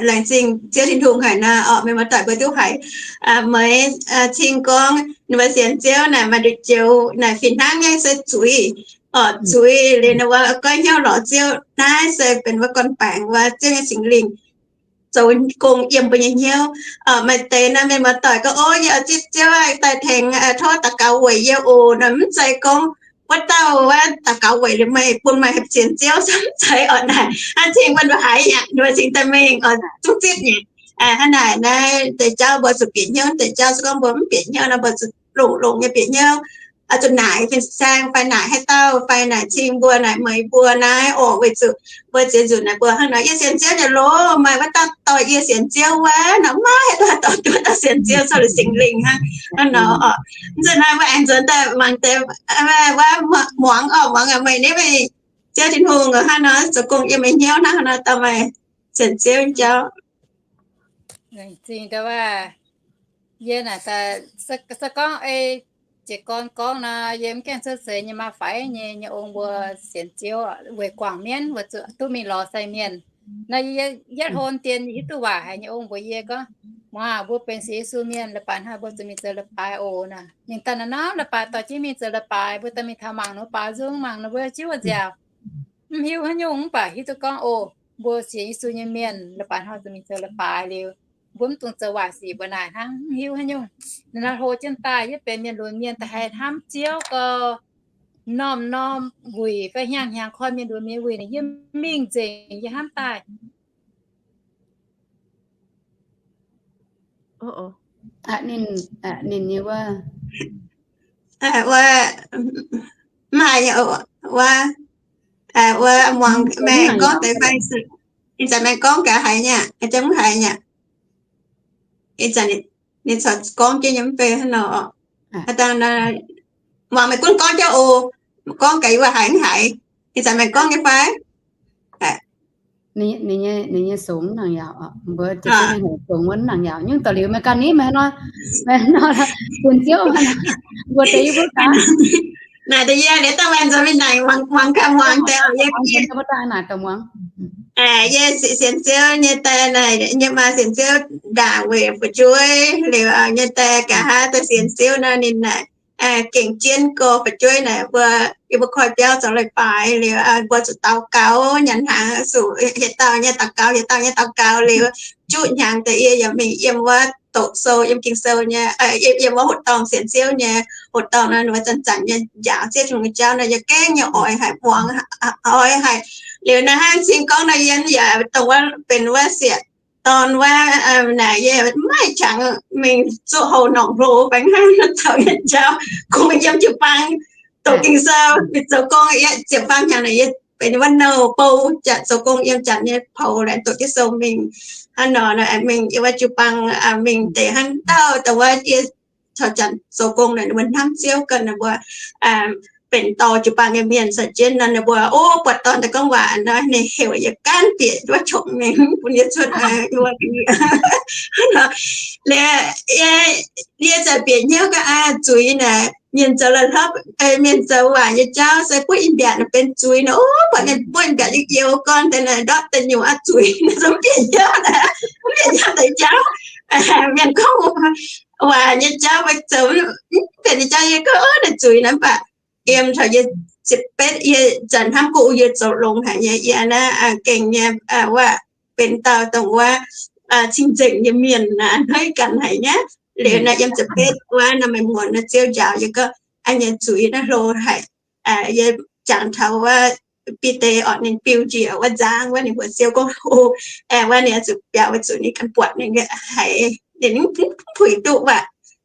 Laengz zingh Ziouv Tin-Hungh haic nor orqc, meih muoz-doic mbuo duqv haiz meih cing gorngv ninh mbuo sienx Ziouv naaic maaih nduqc joux naaic fih hnangv nyei se zuiz orqc, zuiz liuz ninh mbuo goiv hnyouv lorz Ziouv. Naaiv se benx wuov gorn-baengx wuov Ziouv nyei Singx Lingh zoux gong yiem mbuo nyei hnyouv. Maaih deix naaiv mienh muoz-doic gorngv, O, yie oix zipv Ziouv daaih tengx tov daux gaux weic yie oc. Naaiv mv zeiz gorngv wuov dauh wuov daux gaux weic liuz meih, bun meih haih sienx Ziouv, mv zeiz orqc. Naaiv hnangv cing wuov nduqc haiz yaac nduqc cing daaih mingh oix zungv zipv nyei. Hnangv naaic naaiv deix jauv mbuo zuqc bieqc hnyouv, deix jauv se gorngv mbuo mv bieqc hnyouv nor mbuo zuqc longc, longc nyei bieqc hnyouv. Zuqc naaic fin-saeng fai naaic haaix dauh fai naaic cing mbuo naaic meih mbuo naaiv orqc, weic zuqc mbuo ziex nzunc naaic mbuo hnangv nor, Yie sienx Ziouv nyei loh, maaih wuov dauh dorh yie sienx Ziouv wuov nor, maiv haaix dauh dorh duqv dauh sienx Ziouv, zoux liuz Singx Lingh hnangv, hnangv nor orqc. Mv zeiz naaiv mbuo aengx nzuonx daaih mangc deix wuov muangx orqc, muangx meih naaiv meih Ziouv Tin-Hungh hnangv nor zoux gong yiem meih hnyouv hnangv nor, dauh meih sienx Ziouv jauv. Laengz zingh ndau wuov, yie naaic se gorngv ei jiez gorn gorngv nor, yie mv gaengh cuotv seix nyei maa faix nyei, nyei ong mbuo sienx Ziouv weic guangc mienv weic zuqc duqv mingh lorz sai mienh. Nor yie yietv hlo dien hiuv duqv waac haic, nyei ong mbuox yie gorngv, Muangx, mbuo benx sienx Yesu mienh, leiz-baaix hnoi mbuo zuqc mingh zoux leiz-baaix oc. Naaic ninh daaih naaiv norm leiz-baaix dorh jienv mingh zoux leiz-baic, mbuo daaih mingh taux mangc ninh mbuo baaux nzung, mangc ninh mbuo jiuv nziaauc. Mv hiuv haaix nyungc mv baac hiuv duqv gorngv, o, mbuo sienx Yesu nyei mienh, leiz-baaix hnoi zuqc mingh zoux leiz-baaix liuz, mbuo mv dungx zoux waaic sic mbuo naaic hnangv, mv hiuv haaix nyungc. Ninh nor hlo jienv daaih, yie benx mienh lunx mienh, da'haiz hnamv Ziouv gau, norm-norm wuic fai hnyangx-hnyangx koi mienh lunx mienh wuic naaic, yie mingh nzengc, yie hnamv daaih. Ninh, ninh nyei wuov, wuov, mv haiz, wuov, wuov, muangx meih gorngv deix fai, ih zanc meih gorngv gaax haiz nyei, mv haiz nyei. Ih zanc ninh corc gorngv jienv nyei mv bei hnangv nor. Muangx meih gunv gorngv jienv oc, gorngv gaax yie wuov haiz mv haiz. Ih zanc meih gorngv nyei fai? Ninh nyei songx nangc yaauc, mbuo songx wuov nangc yaauc, nyungc da'liuz meih ganh ni meih nor, meih nor, bun Ziouv, mbuo deix yie mbuo gaax. Naaic deix yie liuz daaih maiv nzuonx mingh naaic muangx gaax muangx deix yie. Yie sienx Ziouv nyei daaih naaic nyei maa sienx Ziouv ndaangc weic fu'jueiv liuz nyei daaih nqa'haav daaih sienx Ziouv nor ninh naaic gengh jienv gorx fu'jueiv naaic mbuo, yie mbuo koi biauv zoux leiz-baaix liuz mbuo zuqc daux gaux nyanc hnaangx, zuqc hieh dauh nyei daux gaux hieh dauh nyei daux gaux liuz juqv hnyangx deix yie yaac mingh yiem wuov doqc sou yiem Ging-Sou nyei, yiem wuov hoqc dorngh sienx Ziouv nyei hoqc dorngh nor ninh mbuo zanc-zanc nyei njaaux Ziouv Tin-Hungh nyei jauv nor yie gengh nyei oix haic muangx, oix haic. Liuz naaiv hnangv cing gorngv nor yie yaac dongh wuov benx wuov sieqv dorn wuov naaic yie maiv jangx mingh zuqv houx norqc hlo baengx hnangv zoux nyei jauv, kungx yiem jiu-baang doqc Ging-Sou, zoux gong, yie ziepc faam hnyangx naaic yie benx wuov nouh bou jatv zoux gong yiem janx nyei poux laengz doqc jienv sou mingh. Hnangv nor mingh yiem wuov jiu-baang mingh deix hnangv dauh dongh wuov yie caux janx zoux gong naaic ninh mbuo hnamv Ziouv ganh, ninh mbuo benx dorh jiu-baang nyei mienh caux jienv nor ninh mbuo o buatc dorn daaih gorngv waac nor ninh heuc yie gaanv bieqc wuov qongx mingh bun yie cuotv wuov. Liuz yie zanc bieqc hnyouv ga'naaiv zuiz naaic mienh zoux la'hlopv, mienh zoux waac nyei jauv se buov i mbiaatc naaic benx zuiz nor, o buatc mienh buov i mbiaatc yie jiu gorn deix naaic ndortv daaih nyungc aqv zuiz naaic, mv bieqc hnyouv naaic, mv bieqc hnyouv deix jauv. Mienh gorngv waac nyei jauv mbuo zoux mv bieqc nyei jauv yie gorngv naaic zuiz naaic, mv baac yiem taux yie ziepc betv yie zanc hnamv gu yie zoux longx haic nyei, yie naaiv gengh nyei wuov benx dauh dongh wuov cing-nzengc nyei mienh hneiv ganh haic nyei. Liuz naaiv yiem ziepc betv wuov nor meih muonz naaiv Ziouv njaaux yie gorngv, aa, nyei zuiz naaiv hlo haic. Yie jangx taux wuov Bide orqc, ninh biu njiec wuov nzangv wuov, ninh mbuox Ziouv gorngv, o, aengx wuov ninh zuqc biaux weic zuqc ninh ganh buatc ninh haiz ninh mv puix duqv waac.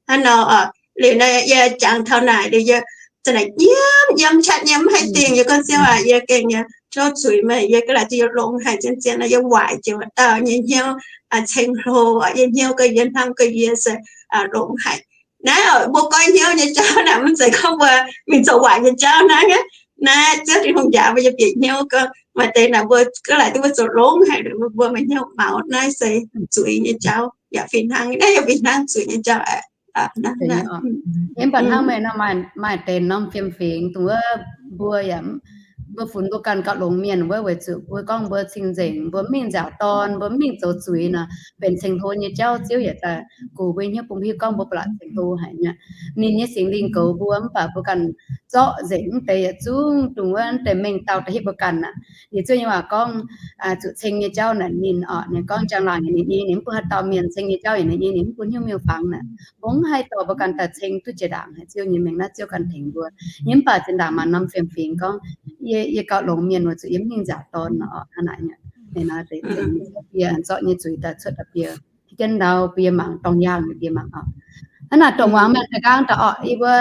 Hnangv nor oc, liuz naaiv yie jangx taux naaic liuz yie zanc naaic nyiemv nyiemv qaqv nyiemv mv haih dingh. Yie gorngv, Ziouv aac, yie gengh nyei tov zuiz meih, yie ga'laaic duqv yie longx haic zien zien nor, yie waaic jiex wuov dauh nyei hnyouv ceng hlo, yie hnyouv gau, yie hnamv gau yie se longx haic. Naaiv mbuo goiv hnyouv nyei jauv naaic mv zeiz gorngv mbuo mingh zoux waaic nyei jauv hnangv. Naaiv Ziouv Tin-Hungh njaaux mbuo nyei bieqc hnyouv gorngv maaih deix naaic mbuo ga'laaic duqv mbuo zoux longx haic, mbuo maaih hnyouv maux naaiv se zuiz nyei jauv yaac fih hnangv, naaiv yaac fih hnangv zuiz nyei jauv aqv. Mv baac hnangv meih nor maaih deix norm fiem-fingx dongh wuov mbuo yaac, mbuo funx mbuo ganh gauh longx mienh wuov weic zuqc mbuo gorngv mbuo cing-nzengc, mbuo mv mingh nziaauc dorn, mbuo mv mingh zoux zuiz nor, benx ceng hlo nyei jauv Ziouv yaac daaih gox mbuo hnyouv bun mbuo hiuv gorngv mbuo ba'laqc ceng hlo haic nyei. Ninh nyei Singx Lingh goux mbuo mv baac mbuo ganh zorqv nzengc mv deix yietc zungv dongh wuov mv deix mengh dauh daaih hietv mbuo ganh aqv. Liuz Ziouv nyei waac gorngv, zuqc ceng nyei jauv naaic ninh orqc, ninh gorngv njang-laangc yaac ninh nyei, ninh mv bun haaix dauh mienh, ceng nyei jauv yaac ninh nyei, ninh mv bun hnyouv miuc-fangx naaic. Mbuo mv haih dorh mbuo ganh daaih ceng duqv jiex ndaangc haic Ziouv nyei mengh naaiv Ziouv ganh tengx mbuo. Yie mv baac zinh ndaangc maaih norm fiem-fingx gorngv, yie, yie gauh longx mienh weic zuqc yie mv mingh nziaauc dorn orqc, hnangv naaic nyei. Ninh nor deix ceng nyei jauv, bie zorqv nyei zuiz daaih cuotv daaih bie jienv ndau, bie mangc dorng yaangh, bie mangc orqc. Hnangv naaic dongh muangx meih daaih nqaang daaih orqc, yie mbuo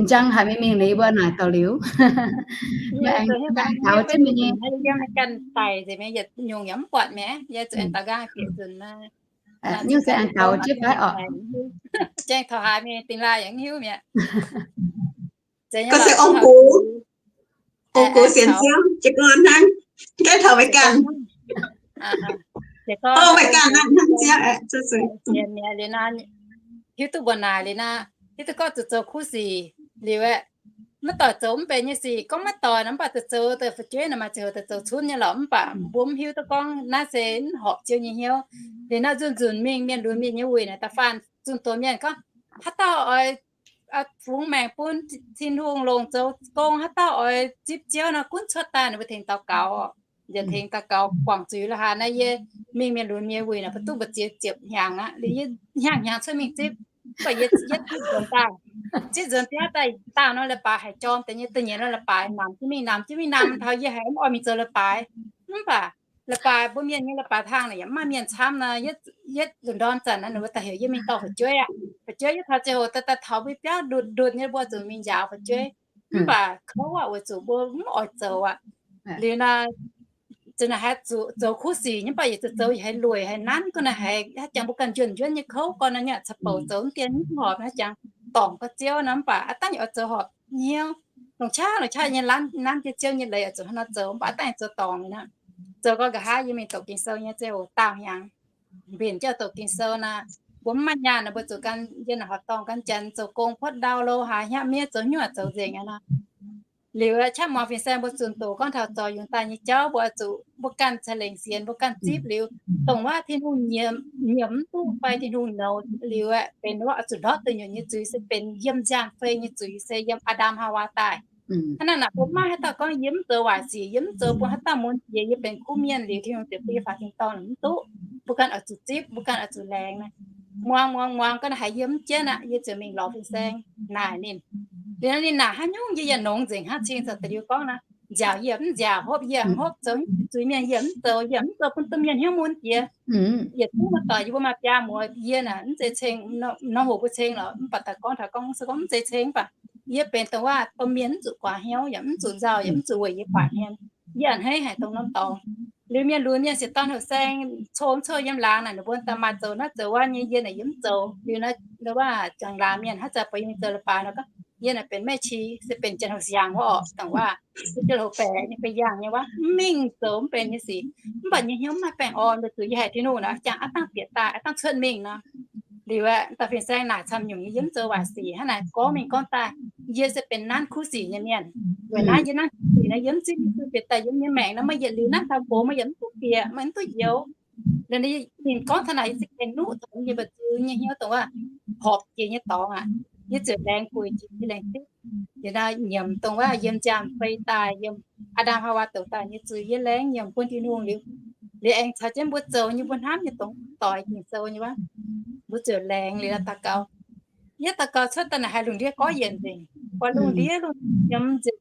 njang haic mingh mingh liuz yie mbuo naaic daux liuz. Meih aengx daux jienv meih nyei. Ganh daic nzengc mi'aqv, yietc nyungc yaac mv buatc mi'aqv, yie zuqc aengx daux nqaang bieqc nzunc. Nyungc se aengx daux jienv fai orqc. Jaeng taux haaix mingh dingh laaih yaac mv hiuv mi'aqv. Gorngv se ong-gux, ong-gux sienx Ziouv jiez gorn hnangv, gaengh taux meih ganh. Ong meih ganh hnangv Ziouv. Hiuv duqv mbuo naaic liuz naaiv, hiuv duqv gorngv zuqc zoux kuv sic liuz aeqv, maiv doic zoux mv benx nyei sic. Gorngv maiv doic nor mv baac zuqc zoux deix fu'jueiv naaic maaih ziangh hoc daaih zoux cunv nyei lorqc. Mv baac mbuo mv hiuv duqv gorngv naaiv se mv horpc Ziouv nyei hnyouv. Liuz naaiv nzunc nzunc mingh mienh lunx mienh nyei wuic naaic da'faanh zunh doz mienh gorngv, haaix dauh oix fungx maengc bun Tin-Hungh longc zoux gong, haaix dauh oix zipv Ziouv nor gunv cuotv daaih, ninh mbuo tengx daux gaux. Njiec tengx daux gaux guangc zuiz la'haaix naaiv, yie mingh mienh lunx mienh wuic naaic, mbuo duqv mbu'ziex ziepc hnyangx aqv. Liuz yie hnyangx hnyangx cuotv mingh zipv, mv baac yie yietv zipv nzuonx daaih, zipv nzuonx biauv daaih, daauh nor leiz-baaix haiz jorm deix nyei, da'nyeic nor leiz-baaix namx jienv mingh, namx jienv mingh, namx taux yie haiz mv oix mingh zoux leiz-baaix. Mv baac leiz-baaix mbuo mienh nyei leiz-baaix hlang naaic yaac mv maaih mienh camv nor, yietv ndorm zanc naaic ninh mbuo daaih heuc yie mingh dorh fu'jueiv aqv. Fu'jueiv yietv taux ziangh hoc daaih, daaih taux mbuo biauv ndutc ndutc nyei, mbuo zuqc mingh njaaux fu'jueiv. Mv baac kouv aqv, weic zuqc mbuo mv oix zoux aqv. Liuz naaic, zoux naaic haiz zoux kuv sic nyei, mv baac yietc zoux zoux yaac haiz lueic haiz nanv, gunv naaic haiz haaix jangx mbuo ganh njuonx njuonv nyei kouv gorn naaic, nyei caux bouc zoux mv dien mv horpc, haaix jangx dorngc gau Ziouv nor. Mv baac aav dangh yaac oix zoux horpc hnyouv, longc qaqv longc qaqv nyei nanv jienv Ziouv nyei leiz oix zuqc hnangv nor zoux. Mv baac aav dangh yaac zoux dorngc liuz naaic, zoux gau nqa'haav yie mingh doqc Ging-Sou nyei ziangh hoc daauh hnyangx, mbenc jienv doqc Ging-Sou naaic, mbuo mv maaih nyaanh naaic, mbuo zuqc gan yie naaic horqc dorngh gan janx zoux gong puotv ndau lo, haaix hnyangx miev zoux nyuoqc zoux nzengc aqv nor. Liuz qaqv muangx fin-saeng mbuo zunh doqc gorngv taux zorc yungz daaih nyei jauv, mbuo zuqc mbuo ganh ca'lengc sienx, mbuo ganh zipv liuz, dongh waac Tin-Hungh nyiemc mv duqv fai Tin-Hungh nouz liuz aeqv, benx waac zuqc ndortv deic nyuoqc nyei zuiz se benx yiem nziaamv-fei nyei zuiz se yiem Aa^ndam Haawaa daaih. Hnangv naaic mbuo maiv haaix dauh gorngv yie mv zoux waaic sic, yie mv zoux bun haaix dauh mun jiex, yie benx kuv mienh liuz, Tin-Hungh ziouc bun yie faaux tin-dorngh, mv duqv. Mbuo ganh oix zuqc zipv, mbuo ganh oix zuqc laengz. Muangx muangx muangx ga'naaiv haiz yie mv jienv aqv, yie ziouc mingh lorz fin-saeng naaic ninh. Liuz ninh naaic haaix nyungc yie yaac nongx nzengc hnangv cing zoux da'liuz gorngv naaic, nziaauc yie mv nziaauc, hopv yie mv hopv, zoux zuiz-mienh yie mv zoux, yie mv zoux bun domh mienh hnyouv mun jiex. Yietc zungv mbuo doic yie mbuo maaih biaa muoz, yie naaic mv zeiz ceng, norm hoc mbuo ceng lorqc, mv baac daaih gorngv taux gorngv se gorngv mv zeiz ceng, mv baac yie benx dongh waac domh mienh mv zuqc guaax hnyouv, yaac mv zuqc nzauh, yaac mv zuqc weic yie guaax hnyouv. Yie a'hneiv haic dongh norm dorngx. Liuz mienh lunx mienh siec dorn houc saeng cou cou yiem laangz naaic, ninh mbuo daaih maaih zoux naaiv zoux wuov nyei, yie naaic yie mv zoux. Liuz naaiv waac jangx laangz mienh haaix zanc buatc yie mingh zoux leiz-baaix nor, gorngv yie naaic benx maiv qi, se benx janx-hoc siangx wuov orqc, dongh waac se jiex hoc baeqc nyei, benx yangh nyei wuov, mv mingh zoux mv benx nyei sic. Mv baac nyei hnyouv mv maaih baengh orn, weic zuqc yie haiz Tin-Hungh naaic jangx aav dangh bieqc daaih, aav dangh cuotv mingh nor. Liuz aeqv, dauh fin-saeng naaic camv nyungc nyei yie mv zoux waaic sic, hnangv naaic gorngv mingh gorngv daaih, yie se benx nanv kuv sic nyei mienh. Weic naaiv yie nanv kuv sic nor, yie mv zingh Yesu bieqc daaih yiem yie nyei maengc nor, meih yietc liuz nanv taux gox, meih yaac mv duqv bieqc, meih mv duqv njoux. Liuz ninh gorngv taux naaic, yie za'gengh nuqv taux yie mbu'ziex nyei hnyouv dongh waac horpc jiex nyei dorngx aqv. Yie ziouc laengz gueic jiex, yie laengz zipv. Liuz naaiv nyiemc dongh waac yiem nziaamv-fei daaih, yiem Aa^ndam Haawaa douc daaih nyei zuiz yie laengz nyiemc bun Tin-Hungh liuz, liuz aengx caux jienv mbuo zoux nyei, mbuo hnamv nyei dongh doix Ging-Sou nyei wuov, mbuo ziouc laengz liuz daux gaux. Yie daux gaux cuotv daaih naaic haiz lungh ndiev gorqv yienc nzengc, buatc lungh ndiev lungh nyiemz nzengc.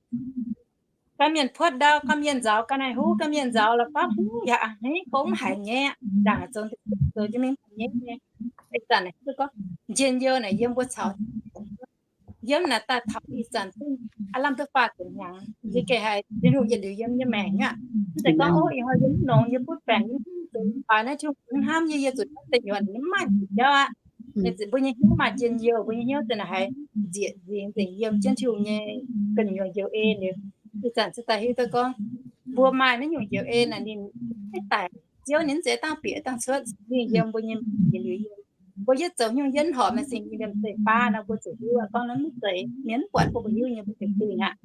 Ganh mienh puotv ndau, ganh mienh nzaaux ga'naaiv huv, ganh mienh nzaaux la'fapv huv, yaac a'hneiv gong mv haiz nyei aqv. Ndaangc zoux zoux jienv mingh haiz nyei nyei. Ih zanc naaic gorngv njien-youh naaic yiem mbuo caux yiem naaic daaih taux ih zanc zungv aav lamh duqv faah ziepc hnyangx. Yie gengh haiz Tin-Hungh yietc liuz yiem yie maengc aqv. Mv zeiz gorngv, ov, ih hnoi yie mv nongx, yie butv baengc, yie mv zuqc baaix naaiv, Tin-Hungh mv hnamv yie, yie zuqc naaiv deic nyuoqc, mv maaih zuqc jauv aqv. Mbuo nyei hnyouv maaih njien-youh, mbuo nyei hnyouv za'naaic haiz nzieqc nzingx nzengc yiem jienv Tin-Hungh nyei gu'nyuoz njoux en liuz. Ih zanc se daaih hiuv duqv gorngv mbuo maaih naaiv nyungc njoux en naaic ninh maiv daic. Ziouv ninh mv zeiz dangh bieqc dangh cuotv, ninh yiem mbuo nyei yietc liuz yiem. Mbuo yietv zoux nyungc yietv horpc maaih zingh nyei liemh zeih baav nor, mbuo ziouc hiuv gorngv naaiv mv zeiz mienh mv buatc, mbuo hiuv nyei mbuo ziouc dingh aqv.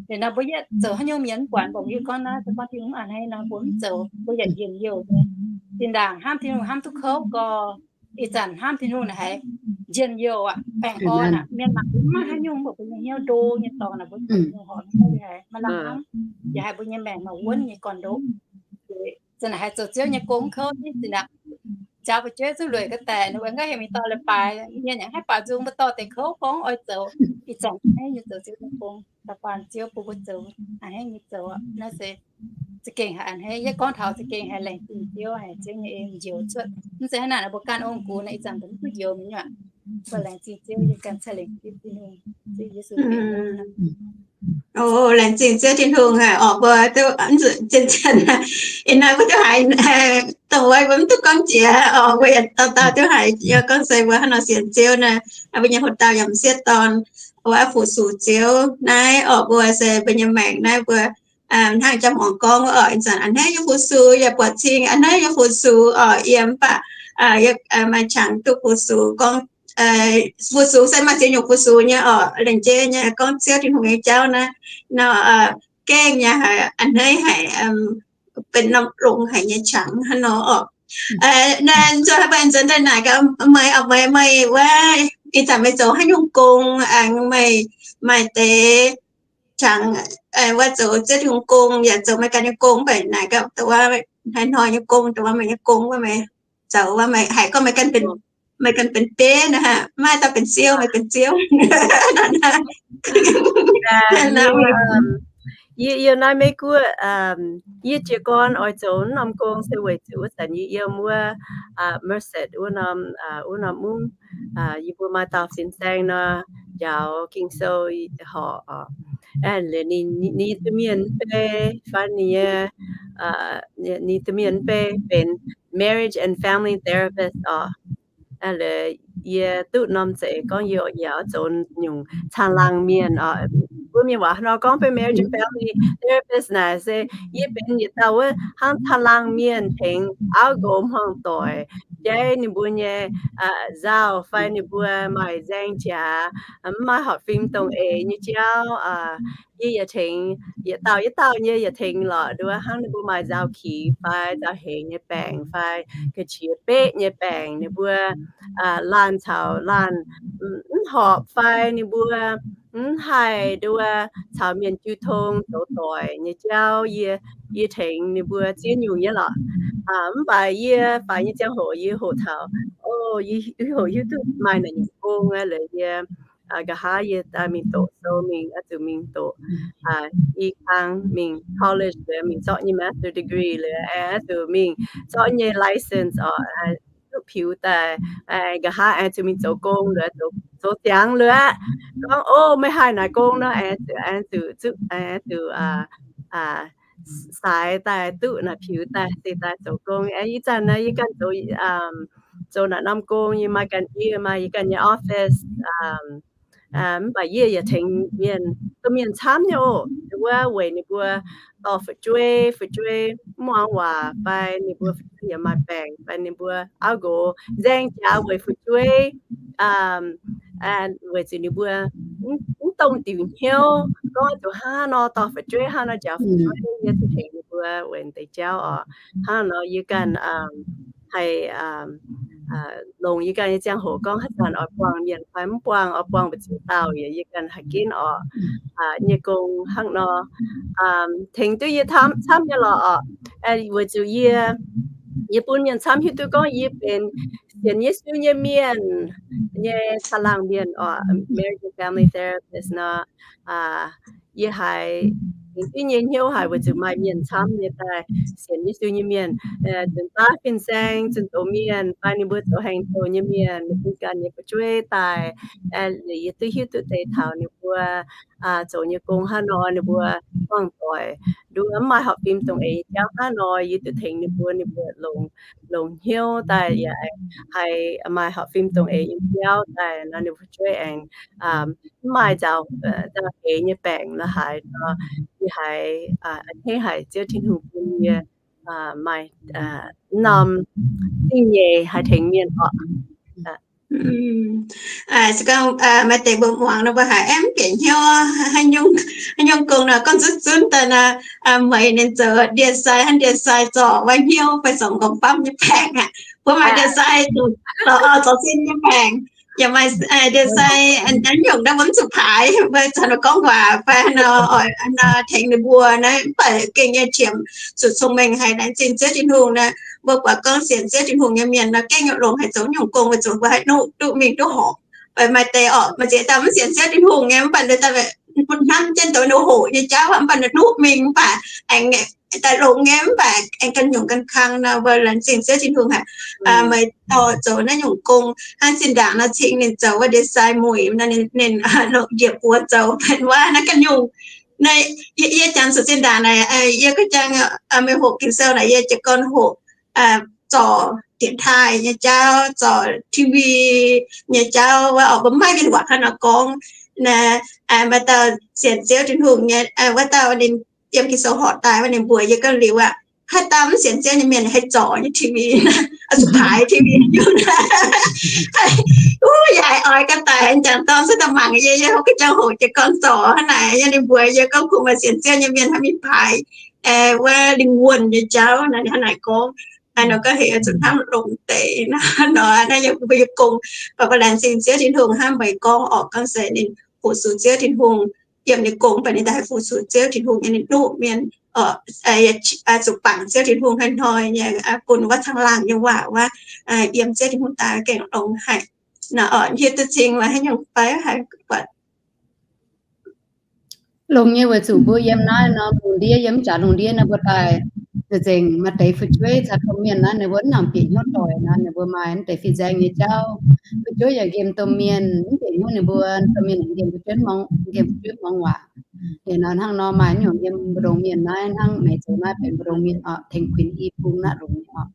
Liuz nor mbuo yietv zoux haaix nyungc mienh mv buatc, mbuo hiuv gorngv naaiv se gorngv Tin-Hungh mv a'hneiv nor, mbuo mv zoux, mbuo yaac njien-youh nyei. Zinh ndaangc hnamv Tin-Hungh hnamv duqv kouv gorx, ih zanc hnamv Tin-Hungh naaic haiz njien-youh aqv, baengh orn aqv. Mienh mangc mv maaih haaix nyungc, mbuo mbuo nyei hnyouv ndo nyei dorngx naaic, mbuo zoux nyungc horpc hnyouv haiz maiv lamh hnamv, yaac haiz mbuo nyei maengc maaih wuonv nyei gorn-ndoqv. Za'naaic haiz zoux Ziouv nyei gong kouv zinh ndaangc. Jaux fu'jueiv zungv lueic ga'daic, ninh mbuo nqa'haav heuc mingh dorh leiz-baaix, mienh yaac haih baaux nzung mbuo dorh deix kouv gorngv oix zoux. Ih zanc hnangv nyei zoux Ziouv nyei gong, da'faanh Ziouv bun mbuo zoux, a'hneiv nyei zoux. Naaiv se za'gengh haiz a'hneiv, yie gorngv taux za'gengh haiz laengz zingh Ziouv, haiz Ziouv nyei en njoux cuotv. Mv zeiz hnangv naaic, mbuo ganh ong-gux naaic, ih zanc mbuo mv duqv njoux mi'aqv. Mbuo laengz zingh Ziouv, yie ganh cai laengz zingh Tin-Hungh, zingh Yesu. O, laengz zingh Ziouv Tin-Hungh aqv. Orqc, mbuo duqv zien-zien, ih hnoi mbuo duqv haiz dongh wuov mbuo mv duqv gorngv jiex. Orqc, mbuo yaac dauh dauh duqv haiz gorngv se mbuo hnangv nor sienx Ziouv naaic, mbuo nyei houx-dauh yaac m'sieqv dorn, wuov fu-sux Ziouv naaiv. Orqc, mbuo se mbuo nyei maengc naaiv mbuo hnangv jang muangx gorngv wuov, orqc, ih zanc a'hneiv nyei fu-sux yaac buatc cing, a'hneiv nyei fu-sux, orqc, yiem mv baac maaih qangx duqv fu-sux gorngv fu-sux se maaih ziex nyungc fu-sux nyei, orqc, laengz jiex nyei gorngv Ziouv Tin-Hungh nyei jauv naaiv nor, gengh nyei haic, a'hneiv haic, benx norm longx haic nyei qangx hnangv nor, orqc. Naaiv nzunc haaix baac nzunc daaih naaic gaax meih, orqc, meih, meih wuov, ih zanc meih zoux haaix nyungc gong, aengx meih maaih deix qangx wuov zoux Ziouv Tin-Hungh gong yaac zoux meih ganh nyei gong, mv baac naaic gaax dongh wuov hnoi-hnoi nyei gong, dongh wuov meih nyei gong wuov meih zoux wuov, meih haiz gorngv meih ganh benx, meih ganh benx bieiv naaic, maiv dauh benx ziouv, meih benx ziouv. Yie, yie naaiv Meiv Guoqv, yie jiez gorn oix zoux wuov norm gong se weic zuqc wuov zanc yie yiem wuov Merced wuov norm, wuov norm mungv, yie mbuo maaih dauh fin-saeng nor, njaaux Ging-Sou horpc, orqc. Ninh, ninh, ninh domh mienh mv bei, fai ninh nyei, ninh domh mienh mv bei benx marriage and family therapist, orqc. Aa, yie duqv norm zeiz gorngv yie, yie oix zoux nyungc caangh laangh mienh, orqc. Mbuo mienh waac nor gorngv benx marriage and family therapist naaic se yie benx yietc dauh wuov hnangv caangh laangh mienh tengx auv nqox hmuangv doic, jaiv ninh mbuo nyei nzauh fai ninh mbuo maaih nzaeng jaax, mv maaih horpc fim dongh eix nyei jauv. Yie yietc tengx, yietc dauh yietc dauh nyei yietc tengx lorqc nduov hnangv ninh mbuo maaih nzauh kix fai nzauh heix nyei baengc fai ga'qiex beqv nyei baengc, ninh mbuo laanh caux laanh mv horpc fai ninh mbuo mv haih nduov caux mienh jiu tong zoux doic nyei jauv, yie, yie tengx ninh mbuo ziex nyungc nyei lorqc. Mv baac yie faix nyei ziangh hoc yie hoqc taux, o, yie hoqc hiuv duqv maaih naaic nyungc gong aqv. Laaix yie nqa'haav yie daaih mingh doqc sou mingh, oix zuqc mingh doqc i kang mingh college liuz mingh zorqv nyei master degree liuz oix zuqc mingh zorqv nyei license oc, duqv piux daaih, nqa'haav oix zuqc mingh zoux gong liuz, zoux ziangx liuz aqv, gorngv, o, meih haih naaic gong nor, oix zuqc, oix zuqc, oix zuqc saaix daaih duqv naaic piux daaih se daaih zoux gong. Ih zanc naaiv yie ganh zoux, zoux naaic norm gong, yie maaih ganh, yie maaih yie ganh nyei office. Mv baac yie yaac tengx mienh, domh mienh camv nyei oc. Wuov weic ninh mbuo dorh fu'jueiv, fu'jueiv mv muangx waac fai ninh mbuo fu'jueiv yaac maaih baengc fai ninh mbuo auv nqox nzaeng jaax weic fu'jueiv, weic zuqc ninh mbuo mv dongh diuc hnyouv gorngv zuqc hnangv nor dorh fu'jueiv, hnangv nor njaaux fu'jueiv. Yie zuqc tengx ninh mbuo weic deix jauv oc. Hnangv nor yie ganh haih longc yie ganh nyei ziangh hoc gorngv haaix zanc oix buangh mienh fai mv buangh, oix buangh mbu'ziex dauh yaac yie ganh haih ginv oc. Nyei gong hnangv nor tengx duqv yie camv nyei lorqc oc. Weic zuqc yie, yie bun mienh camv hiuv duqv gorngv yie benx sienx Yesu nyei mienh nyei caangh laangh mienh oc, American Family Therapist nor. Yie haiz tengx duqv nyei hnyouv haic weic zuqc maaih mienh camv nyei daaih sienx Yesu nyei mienh, zunc baav fin-saeng, zunh doz mienh, fai ninh mbuo zoux haengh douh nyei mienh, ninh bun ganh nyei fu'jueiv daaih. Yie duqv hiuv duqv deix taux ninh mbuo zoux nyei gong hnangv nor, ninh mbuo buangh doic nduov mv maaih horpc fim dongh eix nyei jauv hnangv nor, yie duqv tengx ninh mbuo, ninh mbuo longc, longc hnyouv daaih yaac haih maaih horpc fim dongh eix nyei jauv daaih nor, ninh mbuo fu'jueiv aengx mv maaih nzauh, nzauh heix nyei baengc la'haaix nor, yie haiz a'hneiv haic Ziouv Tin-Hungh bun yie maaih norm zingh nyeic haih tengx mienh oc. Se gorngv maaih deix mbuo muangx nor, mbuo haiz mv bieqc hnyouv, haaix nyungc gong nor gorngv zunv zunv daaih nor, meih ninh zoux ndie-sai, hnangv ndie-sai zorc wuov hnyouv fai zorc nqorngv-famv nyei baengc aqv. Mbuo maaih ndie-sai zorc sin nyei baengc, yaac maaih ndie-sai haaix nyungc nor mbuo mv zuqc paaix, mbuo caux ninh gorngv waac fai nor, oix nor tengx ninh mbuo naaiv, mv baac gengh nyei qiemx zuqc cong-mengh haic, laengz zingh Ziouv Tin-Hungh naaiv. Mbuo buatc gorngv sienx Ziouv Tin-Hungh nyei mienh nor gengh longc haic zoux nyungc gong weic zuqc mbuo haih nuqv duqv mingh duqv horpc. Maaih deix oc, maaih ziex dauh mv sienx Ziouv Tin-Hungh nyei, mv baac ninh daaih hnamv jienv doix ninh hoqc nyei jauv, mv baac ninh nuqv mingh, mv baac aengx daaih longx nyei, mv baac aengx ganh nyungc ganh kang nor, mbuo laengz zingh Ziouv Tin-Hungh haic. Meih dorh zoux naaiv nyungc gong hnangv zinh ndaangc nor cingx ninh zoux wuov ndie-sai muic nor, ninh longc njiec buoz zoux benx wuov naaiv ganh nyungc. Naaiv yie jangx zuqc zinh ndaangc naaic, yie ga'jang meih hoqc Ging-Sou naaic, yie jiez gorn hoqc zorc 电台 nyei jauv, zorc TV nyei jauv, wuov oix mbuo maiv mienh waac hnangv nor gorngv. Naaiv maaih dauh sienx Ziouv Tin-Hungh nyei, wuov dauh ninh yiem Ging-Sou horpc daaih, wuov ninh mbuox yie gorngv liuz aqv, haaix dauh mv sienx Ziouv nyei mienh haih zorc nyei TV, oix zuqc paaix TV nyungc. Wuov yaac oix ganh daic, jangx dorn cuotv daaih mangc yie, yie hopv ga'jang hoqc jiez gorn zorc hnangv naaic. Yie ninh mbuox yie gorngv kungx maaih sienx Ziouv nyei mienh hnamv mingh paaix wuov lingh wuonh nyei jauv naaiv, hnangv naaic gorngv. Aa, nor gorngv heuc zuqc hnamv longx deix nor, naaiv yie mbuo yie gong, mv baac mbuo laengz zingh Ziouv Tin-Hungh hnangv meih gorngv orqc, gorngv se ninh fu-sux Ziouv Tin-Hungh, yiem ninh gong mv baac ninh daaih haih fu-sux Ziouv Tin-Hungh nyei, ninh nuqv mienh oc, zuqc bangc Ziouv Tin-Hungh hnoi-hnoi nyei, bun wuov caangh laangh nyei waac wuov, yiem Ziouv Tin-Hungh daaih gengh longx haic. Nor hiuv duqv cing maaih haaix nyungc fai haaix buatc? Longx nyei, weic zuqc mbuo yiem naaiv nor, lungh ndiev, yiem mv jaax lungh ndiev nor, mbuo daaih nzengc maaih deix fu'jueiv caux domh mienh naaiv, ninh mbuo mv nangc bieqc hnyouv doic nor, ninh mbuo maaih mv deix fin-saeng nyei jauv. Fu'jueiv yaac nqemh domh mienh, mv bieqc hnyouv ninh mbuo, domh mienh nqemh fu'jueiv, nqemh fu'jueiv muangx waac. Liuz nor hnangv nor maaih nyungc yiem mbu'ndongx mienh naaiv, hnangv meih zoux naaiv benx mbu'ndongx mienh oc, tengx kuinx i bung naaiv longx nyei oc.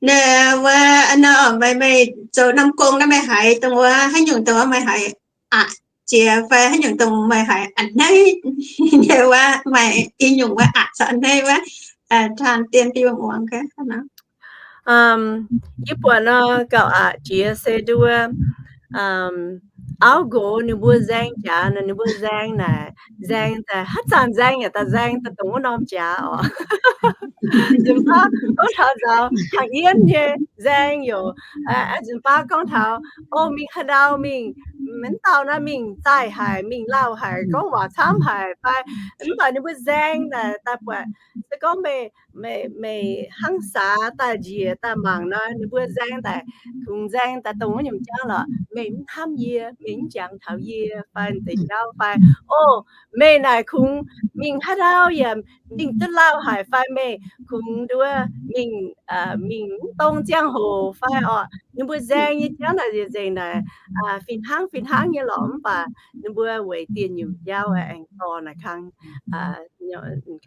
Naaiv wuov, meih, meih zoux norm gong naaiv meih haiz dongh wuov haaix nyungc dongh wuov meih haiz aqc jiex fai haaix nyungc dongh meih haiz a'hneiv nyei wuov, maaih i nyungc wuov aqc caux a'hneiv wuov, Taan dien fim muangx. Yie buatc nor gauh aqc jiex se nduov, auv nqox ninh mbuo nzaeng jaax nor, ninh mbuo nzaeng naaic, nzaeng daaih haaix zanc nzaeng yaac daaih nzaeng daaih dongh wuov norm jaax oc. Nzunc baav gorngv taux nzaaux hnaangx yienv nyei nzaeng youc, nzunc baav gorngv taux, o, mingh haaix ndau mingh, mv dauh naaiv mingh zaih haic, mingh lauh haic, gorngv waac camv haic fai, mv baac ninh mbuo nzaeng naaic daaih buatc, se gorngv meih, meih, meih hnangv saax daaih njiec daaih mangc nor, ninh mbuo nzaeng daaih, kungx nzaeng daaih dongh wuov nyungc jauv lorqc, meih mv hnamv yie, meih mv jangx taux yie fai deix jauv fai, o, meih naaic kungx mingh haaix ndau yaac mingh duqv lauh haic fai meih kungx nduov mingh, mingh mv dong ziangh hoc fai orqc. Ninh mbuo nzaeng nyei jauv naaic nzengc naaic fih hnangv fih hnangv nyei lorqc, mv baac ninh mbuo weic dieh nyungc jauv aengx dorh naaic kang,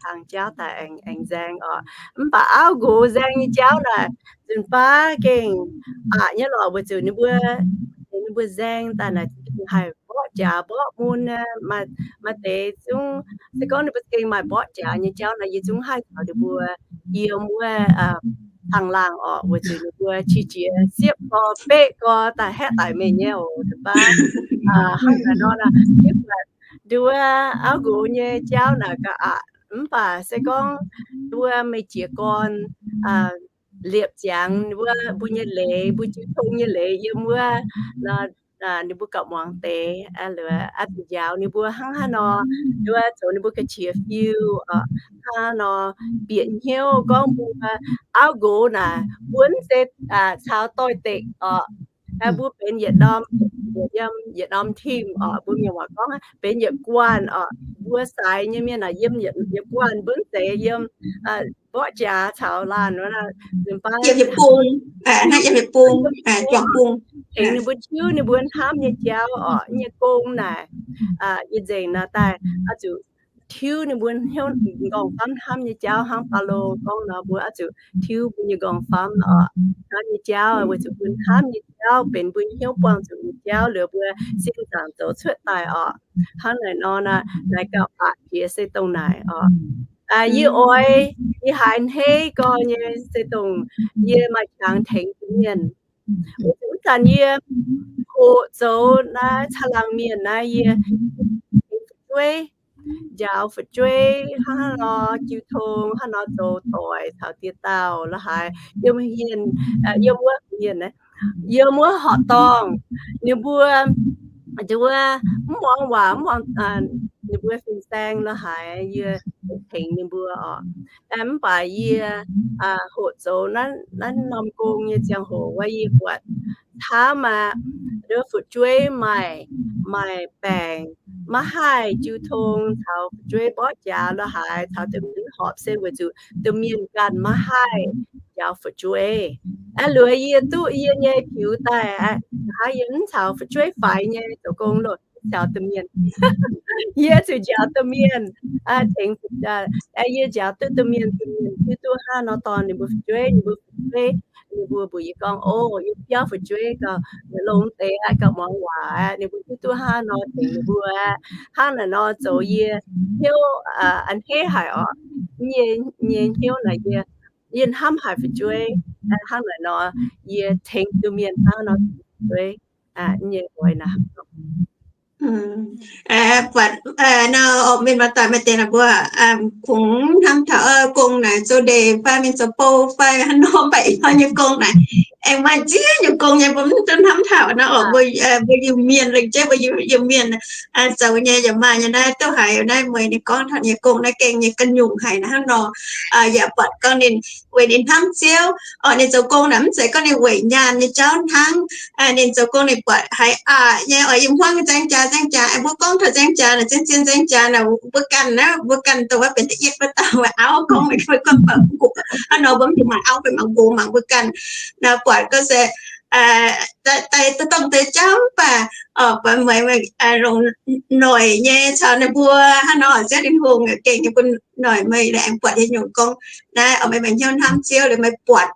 kang jauv daaih aengx, aengx nzaeng orqc. Mv baac auv nqox nzaeng nyei jauv naaic nzunc baav gengh aqc nyei lorqc, weic zuqc ninh mbuo, ninh mbuo nzaeng daaih naaic gengh haih mborqv jaax mborqv mun, maaih deix zungv, se gorngv ninh mbuo gengh maaih mborqv jaax nyei jauv naaic, yie zungv haih caux ninh mbuo yiem wuov caangh laangh orqc, weic zuqc ninh mbuo qiex jiez siepv gorx beqv gorx daaih haeqv daic mingh nyei oc. Nzunc baav hnangv naaic nor, nduov auv nqox nyei jauv naaic gauh aqc, mv baac se gorngv nduov meih jiez gorn liepc ziangx wuov mbuo nyei leiz, mbuo jiu tong nyei leiz yiem wuov, ninh mbuo gauh muangx deix, aa, njaaux ninh mbuo hnangv haaix nor, nduov zoux ninh mbuo ga'qiex fiuv, hnangv haaix nor bieqc hnyouv gorngv mbuo auv nqox naaic mbuo mv zeiz caux doix-dekc orqc. Mbuo benx yietc norm, yiem yietc norm team orqc, mbuo mienh waac gorngv benx yietc guanh orqc. Mbuo saaix nyei mienh naaic yiem yietc guanh, mbuo mv zeiz yiem mborqv jaax caux laanh wuov, nzunc baav yiem yietc bung, tengx ninh mbuo tiuv ninh mbuo hnamv nyei jauv orqc. Nyei gong naaic, yie nzengc naaic daaih oix zuqc tiuv ninh mbuo hnyouv, nqorngv-famv hnamv nyei jauv, hnangv Baulo gorngv nor, mbuo oix zuqc tiuv mbuo nyei nqorngv-famv orqc, hnamv nyei jauv, weic zuqc mbuo hnamv nyei jauv benx mbuo hnyouv buangh zuqc nyei jauv, liuz mbuo sin zaangc zoux cuotv daaih orqc. Hnangv naaic nor, naaic gauh aqc jiex se dongh naaic orqc. Yie oix, yie haiz hneiv gorx nyei se dongh yie maaih qangx tengx mienh. Wuov zanc yie hoqc zoux naaiv caangh laangh mienh naaiv, yie tengx fu'jueiv, njaaux fu'jueiv hnangv haaix nor jiu tong, hnangv haaix nor zoux doic caux dieh dauh la'haaix, yiem hmien, yiem wuov hmien, yiem wuov horqc dorngh, ninh mbuo, wuov, mv muangx waac, mv muangx, ninh mbuo fin-saeng la'haaix, yie tengx ninh mbuo orqc. Mv baac yie hoqc zoux naaiv norm gong nyei ziangh hoc wuov, yie buatc camv aqv, nduov fu'jueiv maaih, maaih baengc, maiv haih jiu tong caux fu'jueiv mborqv jaax la'haaix, caux domh mienh horpc se weic zuqc domh mienh ganh maiv haih njaaux fu'jueiv. Aa, luoz yie duqv yie nyei tiux daaih aqv, yie mv caux fu'jueiv faix nyei zoux gong loh, caux domh mienh. Yie zuqc njaaux domh mienh, tengx, yie njaaux duqv domh mienh, domh mienh hiuv duqv hnangv nor dorh ninh mbuo fu'jueiv, ninh mbuo fu'jueiv, ninh mbuo mbuox yie gorngv, o, yie biauv fu'jueiv gauh longx deix aqv, gauh muangx waac aqv. Ninh mbuo hiuv duqv hnangv nor tengx ninh mbuo aqv. Hnangv naaic nor zoux yie hnyouv a'hneiv haic orqc. Yie nyei hnyouv naaic yie, yie hnamv haic fu'jueiv. Hnangv naaic nor yie tengx domh mienh hnangv nor fu'jueiv nyei oix naaic. Buatc nor, mienh maaih doic maaih deix naaic mbuo kungx hnamv taux gong naaic zoux ndeic fai mienh zoux bou fai haaix nor, mv baac ih hnoi nyei gong naaic aengx maaih ziex nyungc gong nyei mbuo mv duqv hnamv taux nor. Mbuo, mbuo Iu-Mienh lengc jeiv mbuo Iu-Mienh zoux nyei yaac maaih nyei naaiv, duqv haiz naaiv mueiz ninh gorngv taux nyei gong naaiv gengh nyei ga'nyungc haic naaiv hnangv nor. Yaac buatc gorngv ninh weic ninh hnamv Ziouv orqc, ninh zoux gong naaic mv zeiz gorngv ninh weic nyaanh nyei jauv hnangv. Ninh zoux gong ninh buatc haiz aqc nyei orqc, yiem hmuangv nzaeng jaax nzaeng jaax, mbuo gorngv taux nzaeng jaax naaic, zien-zien nzaeng jaax naaic, mbuo ganh naaiv, mbuo ganh dongh wuov benx da'yietv wuov dauh maaih auv gorngv, mbuo gorngv mv gux hnangv nor, mbuo mv maaih auv benx mangc nqox mangc mbuo ganh. Naaiv buatc gorngv se daaih dongh deix jauv mv baac buatc mueiz longc noic nyei caux ninh mbuo hnangv nor, Ziouv Tin-Hungh gengh nyei bun noic meih aengx buatc nyei nyungc gorngv naaiv, meih maaih hnyouv hnamv Ziouv liuz meih buatc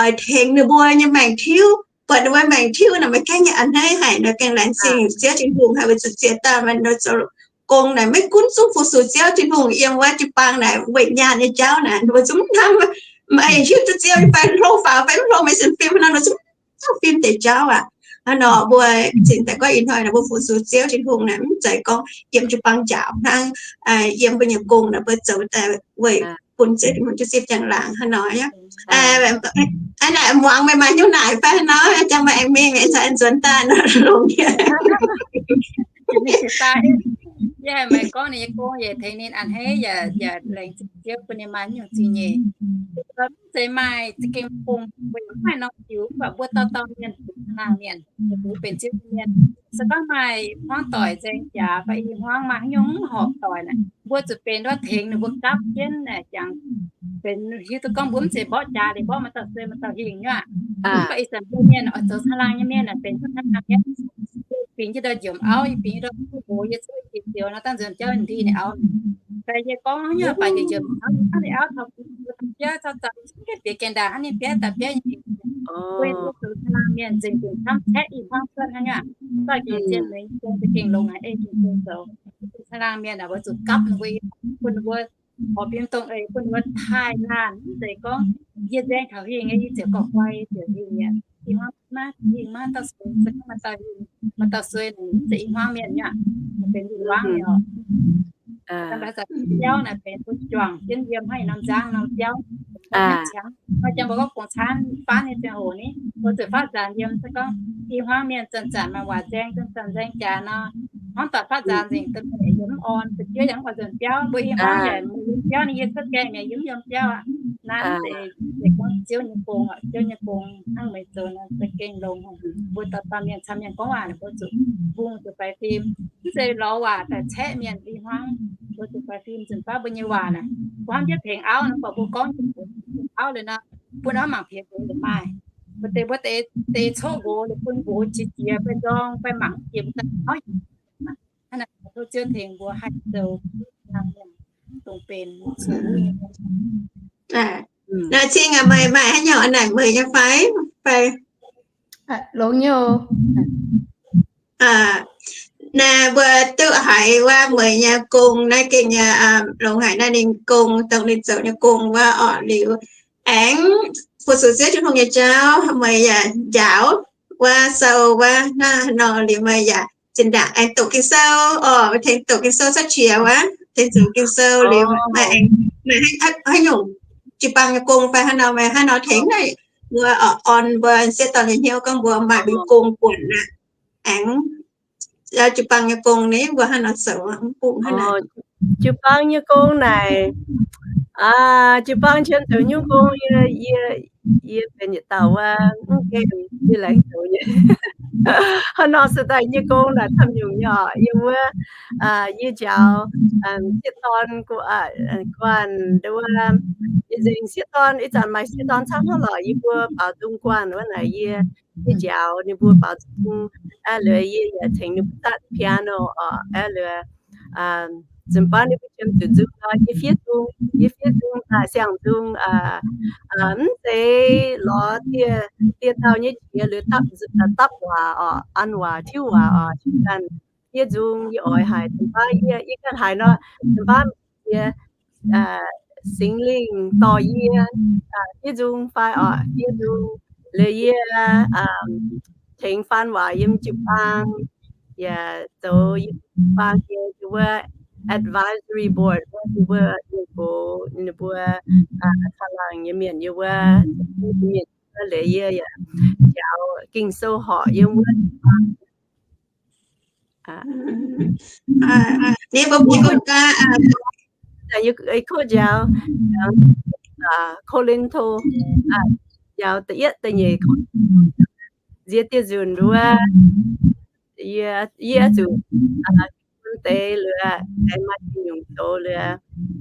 oix tengx ninh mbuo nyei maengc tiuv, buatc ninh mbuo maengc tiuv naaic meih gengh nyei a'hneiv haic nor, gengh laengz zingh Ziouv Tin-Hungh haic weic zuqc ziex dauh maaih nor zoux gong naaic maiv gunv zungv fu-sux Ziouv Tin-Hungh yiem wuov jiu-baang naaic weic nyaanh nyei jauv naaic, mbuo zungv hnamv, meih hiuv duqv Ziouv fai hlo faaux fai mv hlo, meih sienx fim nor, mbuo zungv fim deix jauv aqv. Hnangv nor mbuo cingx daaih gorngv ih hnoi naaic mbuo fu-sux Ziouv Tin-Hungh naaic mv zeiz gorngv yiem jiu-baang njaaux hnangv, yiem mbuo nyei gong naaic mbuo zoux daaih weic bun Ziouv Tin-Hungh jiu zipv jangx laangc hnangv nor. Aa, naaic muangx meih maaih nyungc naaic fai hnangv nor, jangx meih aengx mingh caux aengx nzuonx daaih nor longx nyei. Yie haiz meih gorngv ninh nyei gong yaac tengx ninh a'hneiv yaac, yaac laengz zingh Ziouv bun ninh maaih nyungc zingh nyeic. Mv zeiz maaih za'gengh gong, mbuo yaac mv maaih norm jiux, mv baac mbuo dauh dauh mienh zuqc laangh mienh, zuqc benx Ziouv nyei mienh. Se gorngv maaih hmuangv doic nzaeng jaax fai i hmuangv maaih haaix nyungc mv horpc doic naaic, mbuo zuqc benx ndortv tengx ninh mbuo gapv jienv naaic jangx benx hiuv duqv gorngv mbuo mv zeiz mborqv jaax liuz mborqv maaih dauh sueih maaih dauh hingh nyei aqv. Mv baac ih zanc mbuo mienh oix zoux caangh laangh nyei mienh naaic benx caangh laangh nyei. Bingx jienv ndau njiemc auv, bingx jienv ndau kuv nqox, yie cuotv jiex zioux nor dangh nzuonx jauv ninh ndie ninh auv. Fai yie gorngv nyei baac njiec njiemc auv, ninh auv taux biauv caux zaux bieqc gaengh ndaangc hnangv ninh biauv daaih biauv nyei. Weic zuqc caangh laangh mienh nzengc nzengc camv caeqv i hmuangv cuotv hnangv nyei aqv. Daaih gengh zien mueiz gong za'gengh longx haic, ei gengh gong zoux. Caangh laangh mienh naaic mbuo zuqc gapv ninh mbuo, bun ninh mbuo horpc fim dongh eix, bun ninh mbuo taaih laanh. Mv zeiz gorngv yie nzaeng taux hingh nyei, yie ziouc gorngv guai, yie ziouc hingh mi'aqv. I hmuangv maiv hingh, maiv dauh sueih, se gorngv maaih dauh hingh, maaih dauh sueih naaic mv zeiz i hmuangv mienh nyei aqv. Benx win wangv nyei oc. Dangh mbuo haaix zanc biauv naaic benx mbuo juangc jienv yiem haiv norm nzangv norm biauv, maiv qangx. Maaih jangx mbuo gorngv gong caanv faanv nyei ziangh hoc ni, mbuo zuqc faatv nzaanx yiem, se gorngv i hmuangv mienh zanc-zanc maaih waac nzaeng, zanc-zanc nzaeng jaax nor, hmuangv doic faatv nzaanx nzengc, da'nyeic yiem mv orn, fu'jueiv yaac mv oix nzuonx biauv. Mbuo i hmuangv yaac maiv yiem biauv, ninh yie cuotv gaengh yaac yiem mv yiem biauv aqv. Naaiv deix, deix gorngv Ziouv nyei gong oc, Ziouv nyei gong hnangv meih zoux nor za'gengh longx. Mbuo dauh dauh mienh camv mienh gorngv waac naaic mbuo zuqc mbungh zuqc faix fim. Mv zeiz lorz waac daaih caeqv mienh i hmuangv, mbuo zuqc faix fim nzunc baav mbuo nyei waac naaic, mbuo hnamv jienv tengx auv nor, mv baac mbuo gorngv auv liuz nor, bun auv mangc piex nqox liuz maaih. Mbuo deix, mbuo deix, deix coqv nqox liuz bun nqox qiex jiez fai nzorng fai mangc jiex mbuo daaih auv. Hnangv naaic tov Ziouv tengx mbuo haih zoux dongh benx zuqc Naaiv cingx meih maaih haaix nyungc naaic meih nyei fai? Fai longx nyei. Naaiv mbuo duqv haiz wuov meih nyei gong naaiv gengh nyei longx haic. Naaiv ninh gong dongh ninh zoux nyei gong wuov orqc liuz, aengx fu-sux Ziouv Tin-Hungh nyei jauv meih yaac njaaux wuov sou wuov hnangv nor liuz meih yaac zinh ndaangc aengx doqc Ging-Sou orqc, tengx doqc Ging-Sou cuotv qiex wuov, tengx zoux Ging-Sou liuz meih aengx, meih haaix nyungc jiu-baang nyei gong fai haaix nor, meih haaix nor tengx naaiv mbuo orn mbuo sieqv dorn nyei hnyouv gorngv mbuo maaih mbuo gong buonc aqv. Aengx jiu-baang nyei gong ni mbuo haaix nor zoux mv bung hnangv naaic. Jiu-baang nyei gong naaic, jiu-baang qiemx zoux nyungc gong, yie, yie benx yietc dauh wuov mv gaengh yie laengz zoux nyei. Hnangv nor se daaih nyei gong naaic camv nyungc nyei oc. Yie wuov, yie njaaux sieqv dorn guanh wuov, yie nzengc sieqv dorn, ih zanc maaih sieqv dorn camv hnangv lorqc, yie mbuo baaux nzung guanh wuov naaic yie, yie njaaux ninh mbuo baaux nzung, aa, liuz yie yaac tengx ninh mbuo zatv piano oc, aa, liuz nzunc baav ninh mbuo qiemx zuqc nzung nor, yie fiev nzung, yie fiev nzung daaih siang nzung, mv zeiz lorz dieh, dieh dauh nyei qiex liuz dapv, dapv waac oc, an waac tiuv waac oc, ganh fiev nzung yie oix haic. Nzunc baav yie, yie ganh haiz nor, nzunc baav yie, Singx Lingh dorh yie fiev nzung fai oc, fiev nzung. Liuz yie tengx faan waac yiem jiu-baang, yaac zoux yiem jiu-baang nyei wuov advisory board wuov, yie mbuo, yie mbuo, ninh mbuo caangh laangh nyei mienh yie wuov, mienh wuov, liuz yie yaac njaaux Ging-Sou horpc yiem wuov. Ninh mbuo bun gaa, yie kov njaaux, njaaux Ko^lin^to, njaaux da'yietv da'nyeic, nziex dieh nzunc wuov, yie, yie zuqc bun deix liuz, aengx maaih nyungc zoux liuz,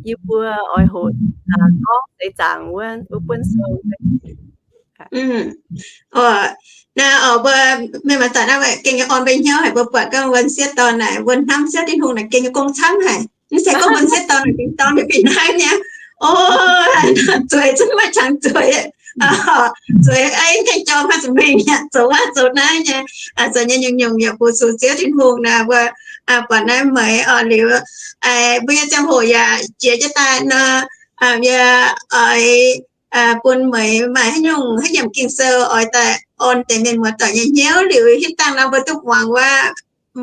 yie mbuo oix hoqc gorngv seix zaangc wuov, wuov buonv sou. Naaiv oc, mbuo mienh maanc zanc naaiv gengh nyei orn mbuo hnyouv haic, mbuo buatc gorngv mbuo sieqv dorn naaic, mbuo hnamv Ziouv Tin-Hungh naaic gengh nyei gong camv haic. Mv zeiz gorngv mbuo sieqv dorn naaic gengh dorn mingh fih hnangv nyei. O, zueiz zungv maiv qangx zueiz. Zueiz aengx gengh jorm haaix zanc mingh nyei, zoux wuov zoux naaiv nyei, zoux nyei nyungc-nyungc yaac fu-sux Ziouv Tin-Hungh naaic, mbuo buatc naaiv meih oc liuz, mbuo nyei ziangh hoc yaac jiex jienv daaih nor, yie oix bun meih maaih haaix nyungc haaix yiemc Ging-Sou oix daaih orn deix mienh muoz-doic nyei hnyouv liuz, hitv dangh nor mbuo duqv muangx wuov,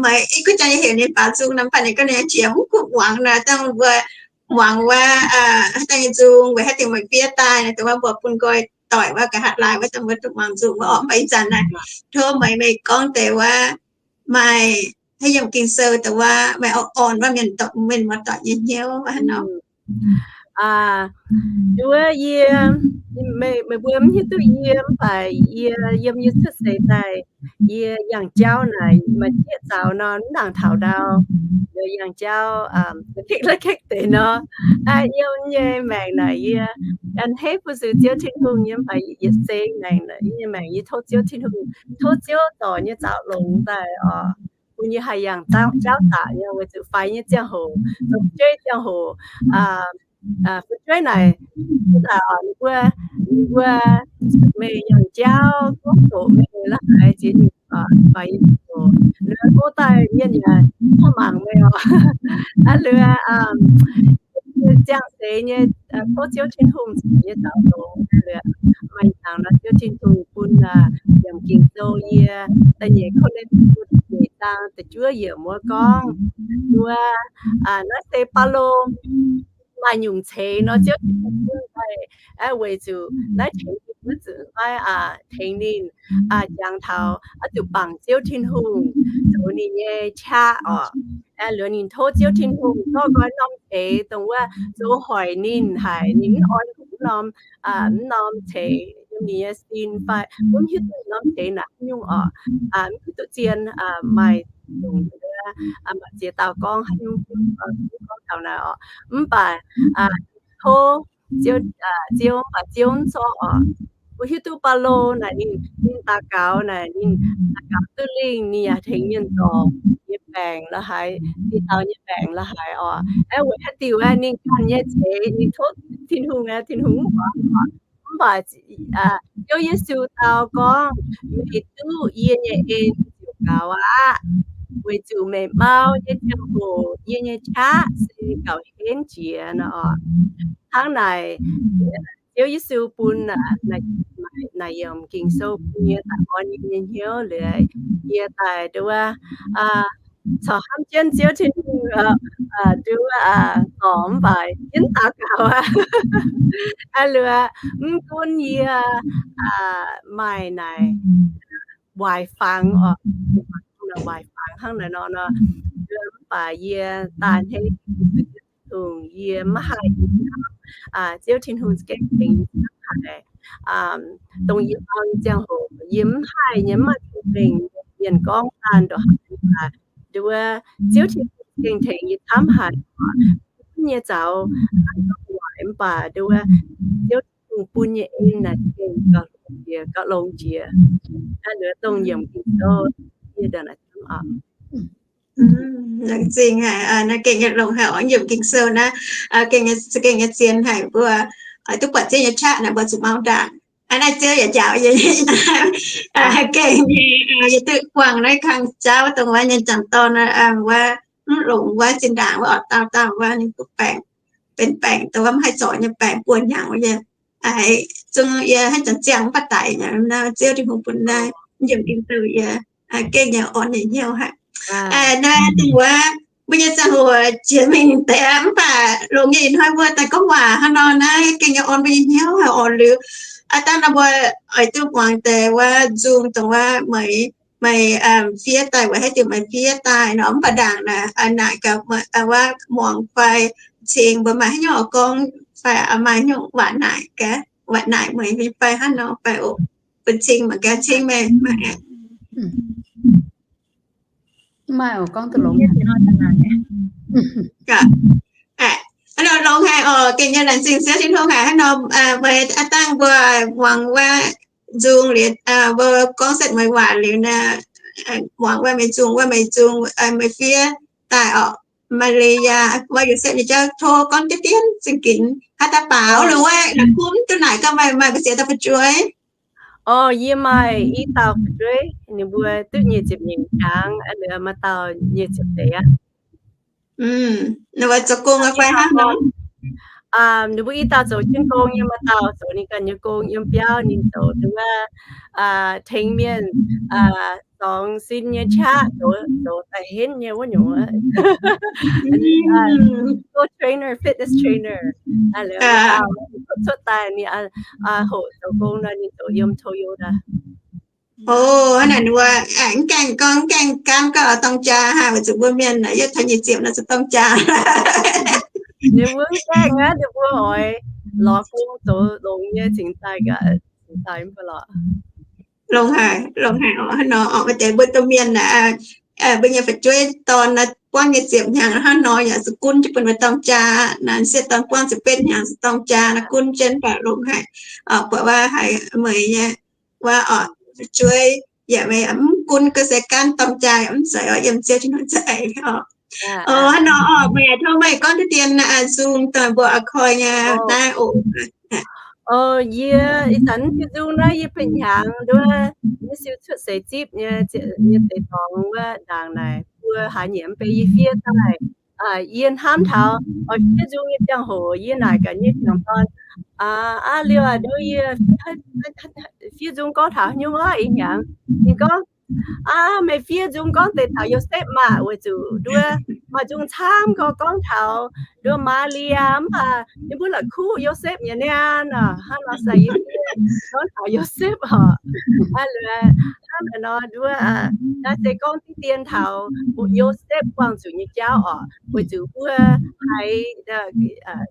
meih ih kuv jangx nyei heuc ninh baaux nzung nor, mv baac ninh gorngv ninh jiex mv kuv muangx nor, dangh mbuo muangx wuov, haaix dauh nyei nzung weic haaix diuc meih fiev daaih nor, dongh wuov mbuo bun nqoi doic wuov, nqa'haav laai wuov, dongh mbuo duqv muangx nzung wuov oc. Mv baac ih zanc naaiv tov meih, meih gorngv deix wuov maaih haaix yiemc Ging-Sou dongh wuov meih oix orn wuov mienh, mienh muoz-doic nyei hnyouv wuov hnangv nor. Nduov yie, meih mbuo mv hiuv duqv yie, mv baac yie yiem yie cuotv seix daaih, yie yangh jauv naaic maaih zieqv zaux nor, mv nangc taux ndau, yangh jauv deix nor, yiem nyei maengc naaic yie ganh hneiv fu-sux Ziouv Tin-Hungh nyei, mv baac yietc seix maengc, yie nyei maengc yie tov Ziouv Tin-Hungh, tov Ziouv zorc nyei zaux longx daaih oc, bun yie haih yangh jauv daaih nyei, weic zuqc faix nyei ziangh hoc, fu'jueiv ziangh hoc, fu'jueiv naaic, ninh mbuo, ninh mbuo meih yangh jauv gorngv doqc meih la'haiz ziex nyungc, faix nyei ziangh hoc, liuz go daaih mienh yaac mv mangc meih oc. Liuz ziangh seix nyei, tov Ziouv Tin-Hungh zorc nyei zaux longx, liuz maaih hnyangx nor Ziouv Tin-Hungh bun yiemc Ging-Sou yie, da'nyeic Ko^lin^to nyeic zaang da'juov yiemc wuov gorngv, wuov, naaiv se Baulo maaih nyungc ceix nor, Ziouv Tin-Hungh bun daaih, weic zuqc naaiv tengx ninh, naaiv zuqc naaiv tengx ninh jangx taux oix zuqc bangc Ziouv Tin-Hungh zoux ninh nyei qaqv oc. Liuz ninh tov Ziouv Tin-Hungh zorqv nqoi norm ceix dongh wuov zoux hoic ninh haic, ninh mv oix zuqc norm, mv norm ceix yiem ninh nyei sin fai mv hiuv duqv norm ceix naaic nyungc oc, mv hiuv duqv zien, maaih longc maaih ziex dauh gorngv haaix nyungc gorngv taux naaic oc. Mv baac tov Ziouv, Ziouv mv baac Ziouv mv zorqv oc. Mbuo hiuv duqv Baulo naaic ninh, ninh daux gaux naaic ninh daux gaux duqv lingh, ninh yaac tengx mienh zorc nyei baengc la'haiz, ziex dauh nyei baengc la'haiz oc. Aeqv, weic haaix diuc aeqv, ninh ganh nyei ceix ninh tov Tin-Hungh aeqv, Tin-Hungh mv baac, mv baac Ziouv Yesu dau gorngv, meih duqv yie nyei en ziouc gaux aqv, weic zuqc meih mau nyei ziangh hoc yie nyei qaqv se gauh henv jiex nor oc. Hnangv naaic, Ziouv Yesu bun naaic yiemc Ging-Sou bun yie daaih orn yie nyei hnyouv liuz, yie daaih nduov, corc hnamv jienv Ziouv Tin-Hungh, nduov, zorc mv baac jienv daux gaux aqv. Liuz, mv gunv yie maaih naaic waaic fangx oc, waaic fangx hnangv naaic nor, mv baac yie daaih hneiv Tin-Hungh, yie maiv haih, Ziouv Tin-Hungh za'gengh tengx yie camv haic. Dongh yie mau nyei ziangh hoc yie mv haih nyei, mv maaih cong-mengh, mienh gorngv daan ndongc haaix, mv baac nduov, Ziouv Tin-Hungh za'gengh tengx yie camv haic. Gunv nyei zaux hnangv waaic mv baac nduov, Ziouv Tin-Hungh bun nyei en naaic za'gengh gauh longx jiex, gauh longx jiex. Naaiv nduov dongh yiemc Ging-Sou yie ndongc naaic camv oc. Laengz zingh haic, naaiv gengh nyei longx haic oc, yiemc Ging-Sou naaiv, gengh nyei, gengh nyei zien haic mbuo, duqv buatc Ziouv nyei qaqv naaic mbuo zuqc mau ndaangc. Naaiv Ziouv yaac njaaux yie, gengh nyei, yie duqv buangh naaiv kang jauv dongh wuov nyei jangc dorn wuov, mv longx wuov, zinh ndaangc wuov, oix dauh dauh wuov ninh duqv baengc, benx baengc dongh wuov mv haih zorc nyei baengc buo hnyangx wuov yie. Zungv yie hnangv janx ziangh mv baac daic nyei, Ziouv Tin-Hungh bun naaiv yiemc Ging-Sou yie, gengh nyei orn nyei hnyouv haic. Naaiv dongh wuov mbuo nyei ziangh hoc jiex mingh deix mv baac longx nyei ih hnoi mbuo daaih gorngv waac hnangv nor, naaiv gengh nyei orn mbuo nyei hnyouv haic oc. Liuz aav dangh nor mbuo oix duqv muangx deix wuov nzung dongh wuov meih, meih fiev daaih weic haaix diuc meih fiev daaih nor, mv baac ndaangc naaic, naaic gaax wuov muangx fai cing mbuo maaih haaix nyungc oix gorngv fai maaih haaix nyungc waac naaic gaax, waac naaic meih fai hnangv nor fai oc. Bun cing mangc gaax, cing meih. Maaih oc, gorngv duqv longx. Hnangv nor longx haic oc, gengh nyei laengz zingh Ziouv Tin-Hungh haic. Hnangv nor meih aav dangh mbuo muangx wuov nzung liuz, mbuo gorngv setv meih waac liuz naaic, muangx wuov meih nzung, wuov meih nzung, meih fiev daaih oc. Maa^li^yaa, wuov Yosepv nyei jauv tov gorngv deix dien zingh ginx haaix dauh baaux longx wuov, la'kuqv mv duqv naaic gauh maaih, maaih mbu'ziex dauh fu'jueiv. Orv, yie maaih i dauh fu'jueiv, ninh mbuo duqv nyic ziepc nyeic hnyangx, aa, maaih dauh nyic ziepc deix aqv. Ninh mbuo zoux gong fai hnangv nor? Ninh mbuo i dauh zoux jienv gong nyei, maaih dauh zoux ninh ganh nyei gong yiem biauv, ninh zoux nduov, tengx mienh dorngx sin nyei qaqv, zoux, zoux daaih henv nyei wuov nyungc. Go trainer, fitness trainer. Cuotv daaih ninh hoqc zoux gong nor, ninh zoux yiem Toyota. O, hnangv naaic ninh mbuo mv gaengh gorngv, mv gaengh gaamv gorngv dorng jaa haic, weic zuqc mbuo mienh yietc taux nyic ziepc nor zuqc dorng jaa. Ninh mbuo mv gaengh aqv, ninh mbuo oix lorz gong zoux longx nyei cingx daaih, cingx daaih mv baac lorqc. Longx haic, longx haic oc. Hnangv nor oc, maaih deix mbuo domh mienh naaic, mbuo nyei fu'jueiv dorn buangv nyic ziepc hnyangx hnangv nor yaac zuqc gunv jienv bun mbuo dorng jaa. Naaiv sieqv dorn buangv ziepc betv hnyangx zuqc dorng jaa, naaiv gunv jienv mv baac longx haic. Buatc waac haic meih nyei waac oc, fu'jueiv yaac meih mv gunv ga'sie gaanv dorng jaa yaac mv zeiz oc, yiem Ziouv Tin-Hungh za'eix oc. Hnangv nor oc, meih tov meih gorngv deix dien nzung daaih mbuo a'koi nyei naaiv oc. Yie ih zanc diuh nzung naaiv yie benx hnyangx nduov, yie siou cuotv seix zipv nyei, nyei deix dorngx wuov ndaangc naaic, mbuo haaix nyungc mv bei yie fiev daaih. Yie hnamv taux oix fiev nzung nyei ziangh hoc yie naaic gaax nyei jangc dorn, aa, liuz aac, nduov yie fiev nzung gorngv taux haaix nyungc oc ih hnyangx. Ninh gorngv, aa, meih fiev nzung gorngv deix taux Yosepv maah, weic zuqc nduov maaih nzung camv gorngv, gorngv taux nduov Maa^li^yaa mv baac ninh mbuo la'kuqv Yosepv nyei niaa nor, hnangv nor se yie gorngv taux Yosepv oc. Aa, liuz hnangv naaic nor nduov, naaiv se gorngv diqv dien taux Yosepv buangh zuqc nyei jauv oc, weic zuqc mbuo haiz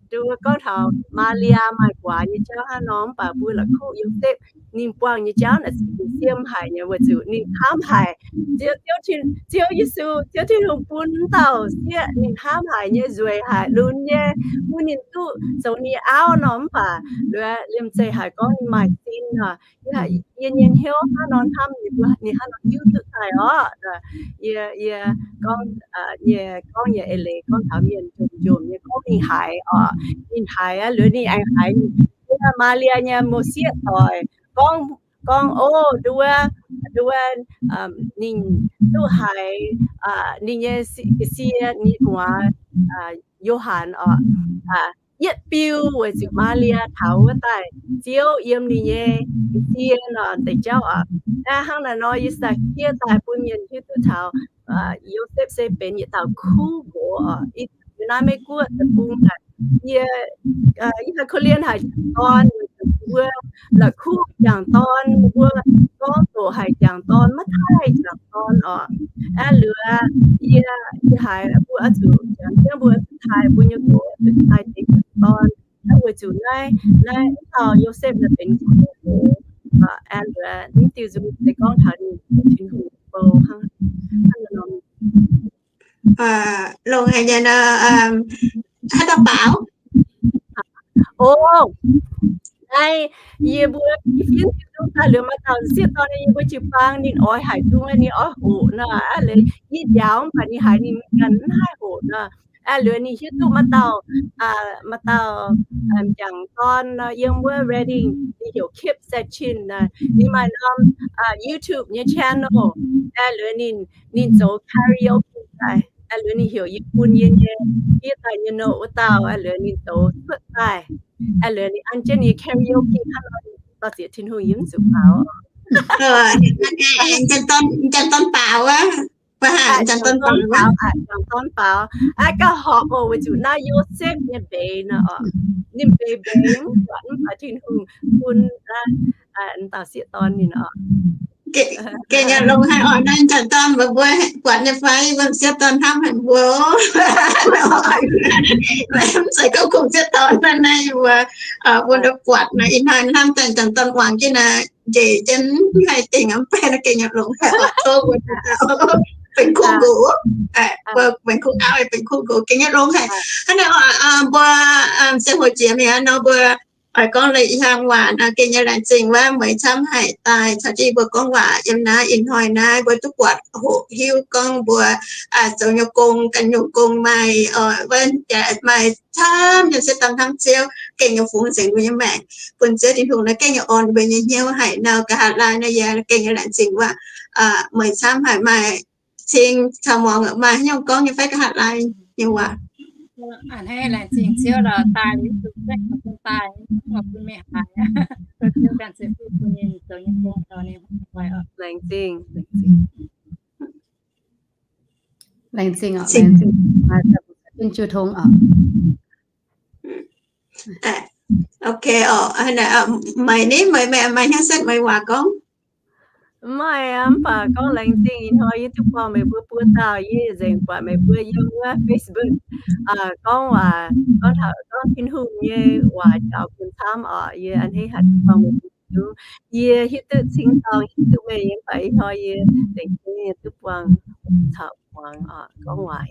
nduov gorngv taux Maa^li^yaa maaih guaax nyei jauv hnangv nor, mv baac mbuo la'kuqv Yosepv ninh buangh nyei jauv naaic se siem haic nyei, weic zuqc ninh hnamv haic Ziouv, Ziouv Yesu, Ziouv Tin-Hungh bun dauh sieqv ninh hnamv haic nyei, nzueic haic, lunx nyei, bun ninh duqv zoux ninh auv nor, mv baac liemh zeih haiz gorngv ninh maaih sin nor, yie nyei hnyouv hnangv nor hnamv ninh, ninh hnangv nor hiuv duqv daaih oc. Yie, yie gorngv, yie gorngv nyei eix leiz gorngv taux mienh njomc njomc nyei gorngv ninh haiz oc, ninh haiz aqv, liuz ninh aengx haiz ninh, Maa^li^yaa nyei mouc sieqv doic gorngv, gorngv, o, nduov, nduov, ninh duqv haiz ninh nyei ga'sie, ninh nyei gu'nguaaz, Yo^han oc, yietv biu weic zuqc Maa^li^yaa taux wuov daaih Ziouv yiem ninh nyei ga'sie nor deix jauv oc. Hnangv naaic nor yie se daaih fiev daaih bun mienh hiuv duqv taux Yosepv se benx yietc dauh kuv nqox oc. Yie naaiv Meiv Guoqv deic-bung naaic, yie, yie haiz korv-lienh haic jangc dorn, mbuo la'kuqv jangc dorn, mbuo gorngv doqc haic jangc dorn, maiv taaih jangc dorn oc. Aa, liuz yie, yie haiz mbuo oix zuqc jangx jienv mbuo taaih mbuo nyei nqox, zuqc taaih deix jangc dorn. Aa, weic zuqc naaiv, naaiv dauh Yosepv naaiv benx kuv nqox. Aa, liuz mv diuh nzung se gorngv taux ninh Tin-Hungh bou hnangv. Longx haic nyei nor, haaix dauh baaux? O, naaiv yie mbuo fiev diuh nzung daaih liuz maaih dauh sieqv dorn, yie mbuo jiu-baang ninh oix haic nzung, ninh oix hoqc nor. Aa, liuz yie njaaux mv baac ninh haiz ninh ganh mv haih hoqc nor. Aa, liuz ninh hiuv duqv maaih dauh, maaih dauh jangc dorn nor, yiem wuov Redding, ninh heuc Kip Setchin nor, ninh maaih norm YouTube nyei channel. Aa, liuz ninh, ninh zoux karaoke daaih. Aa, liuz ninh heuc yie bun yie nyei fiev daaih nyei note wuov dauh. Aa, liuz ninh zoux cuotv daaih. Aa, liuz ninh an jienv ninh karaoke hnangv nor, dorh zieqc Tin-Hungh yie mv zuqc baaux. Jangc dorn baaux aqv. Jangc dorn baaux, jangx dorn baaux. Aa, gauh horpc oc, weic zuqc naaiv Yosepv nyei mbeix nor oc. Ninh mbeix mbeix mv buatc, mv baac Tin-Hungh bun naaiv dauh sieqv dorn ninh oc. Gengh longx haic oc, naaiv jangx dorn mbuo, mbuo buatc nyei fai, mbuo sieqv dorn hnamv haic mbuo. Mv zeiz gorngv kungx sieqv dorn naaiv, naaiv mbuo, mbuo buatc naaiv ih hnoi hnamv daaih jangx dorn wangc jienv naaiv, njiec jienv haih dingc mv bei naaiv gengh nyei longx haic oc. Tov mbuo benx kuv nqox, mbuo benx kuv auv, benx kuv nqox gengh nyei longx haic. Hnangv naaiv mbuo ziangh hoc jiex mi'aqv nor mbuo Oix gorngv leiz-hiaang waac nor, gengh nyei laengz zingh wuov meih camv haic daaih caux jienv mbuo gorngv waac yiem naaiv. Ih hnoi naaiv mbuo duqv buatc hoqc hiuv gorngv mbuo zoux nyei gong, ganh nyungc gong maaih, maaih camv yiem se dangh hnangv Ziouv gengh nyei fungx nzengc mbuo nyei maengc. Bun Ziouv Tin-Hungh naaiv gengh nyei orn mbuo nyei hnyouv haic nor. Nqa'haav laai naaiv yie gengh nyei laengz zingh waac meih camv haic. Maaih cing caux muangx maaih haaix nyungc gorngv nyei fai nqa'haav laai nyei waac? A'hneiv laengz zingh Ziouv lorqc, daaih liuz zuqc daaih bun meih haiz, bun Ziouv ganh ceix fuqv bun ninh zoux nyei gong, ninh laengz zingh, laengz zingh, laengz zingh oc, laengz zingh, Tin-Hungh oc. Ok oc, meih ni, meih maaih hnyouv setv meih waac gorngv? Maaih aqv, mv baac gorngv laengz zingh ih hnoi yie duqv buangh meih mbuo buo dauh. Yie nzengc buatc meih mbuo yiem wuov Facebook gorngv waac, gorngv taux, gorngv Tin-Hungh nyei waac jauv bun camv oc. Yie a'hneiv haih duqv buangh meih mbuo hiuv. Yie hiuv duqv cing-dorngh hiuv duqv meih, mv baac ih hnoi yie nzengc jienv yie duqv buangh caux muangx oc, gorngv waac.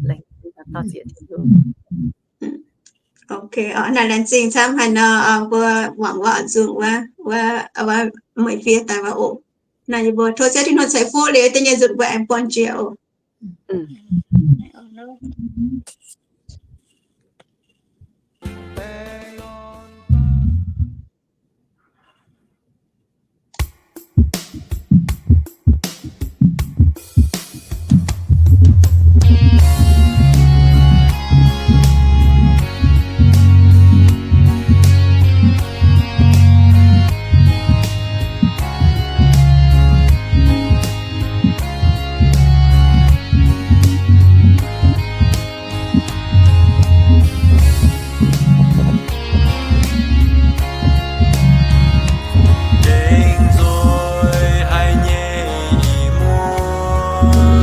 Laengz zingh, dorh zieqc Tin-Hungh. Ok, naaiv laengz zingh camv haic nor, mbuo muangx waac nzungh wuov, wuov meih fiev daaih wuov oc. Naaiv yie mbuo tov Ziouv Tin-Hungh ceix fuqv liuz da'nyeic nzunc mbuo aengx buangh jiex oc. Gengh nzoih haic nyei ih muoz,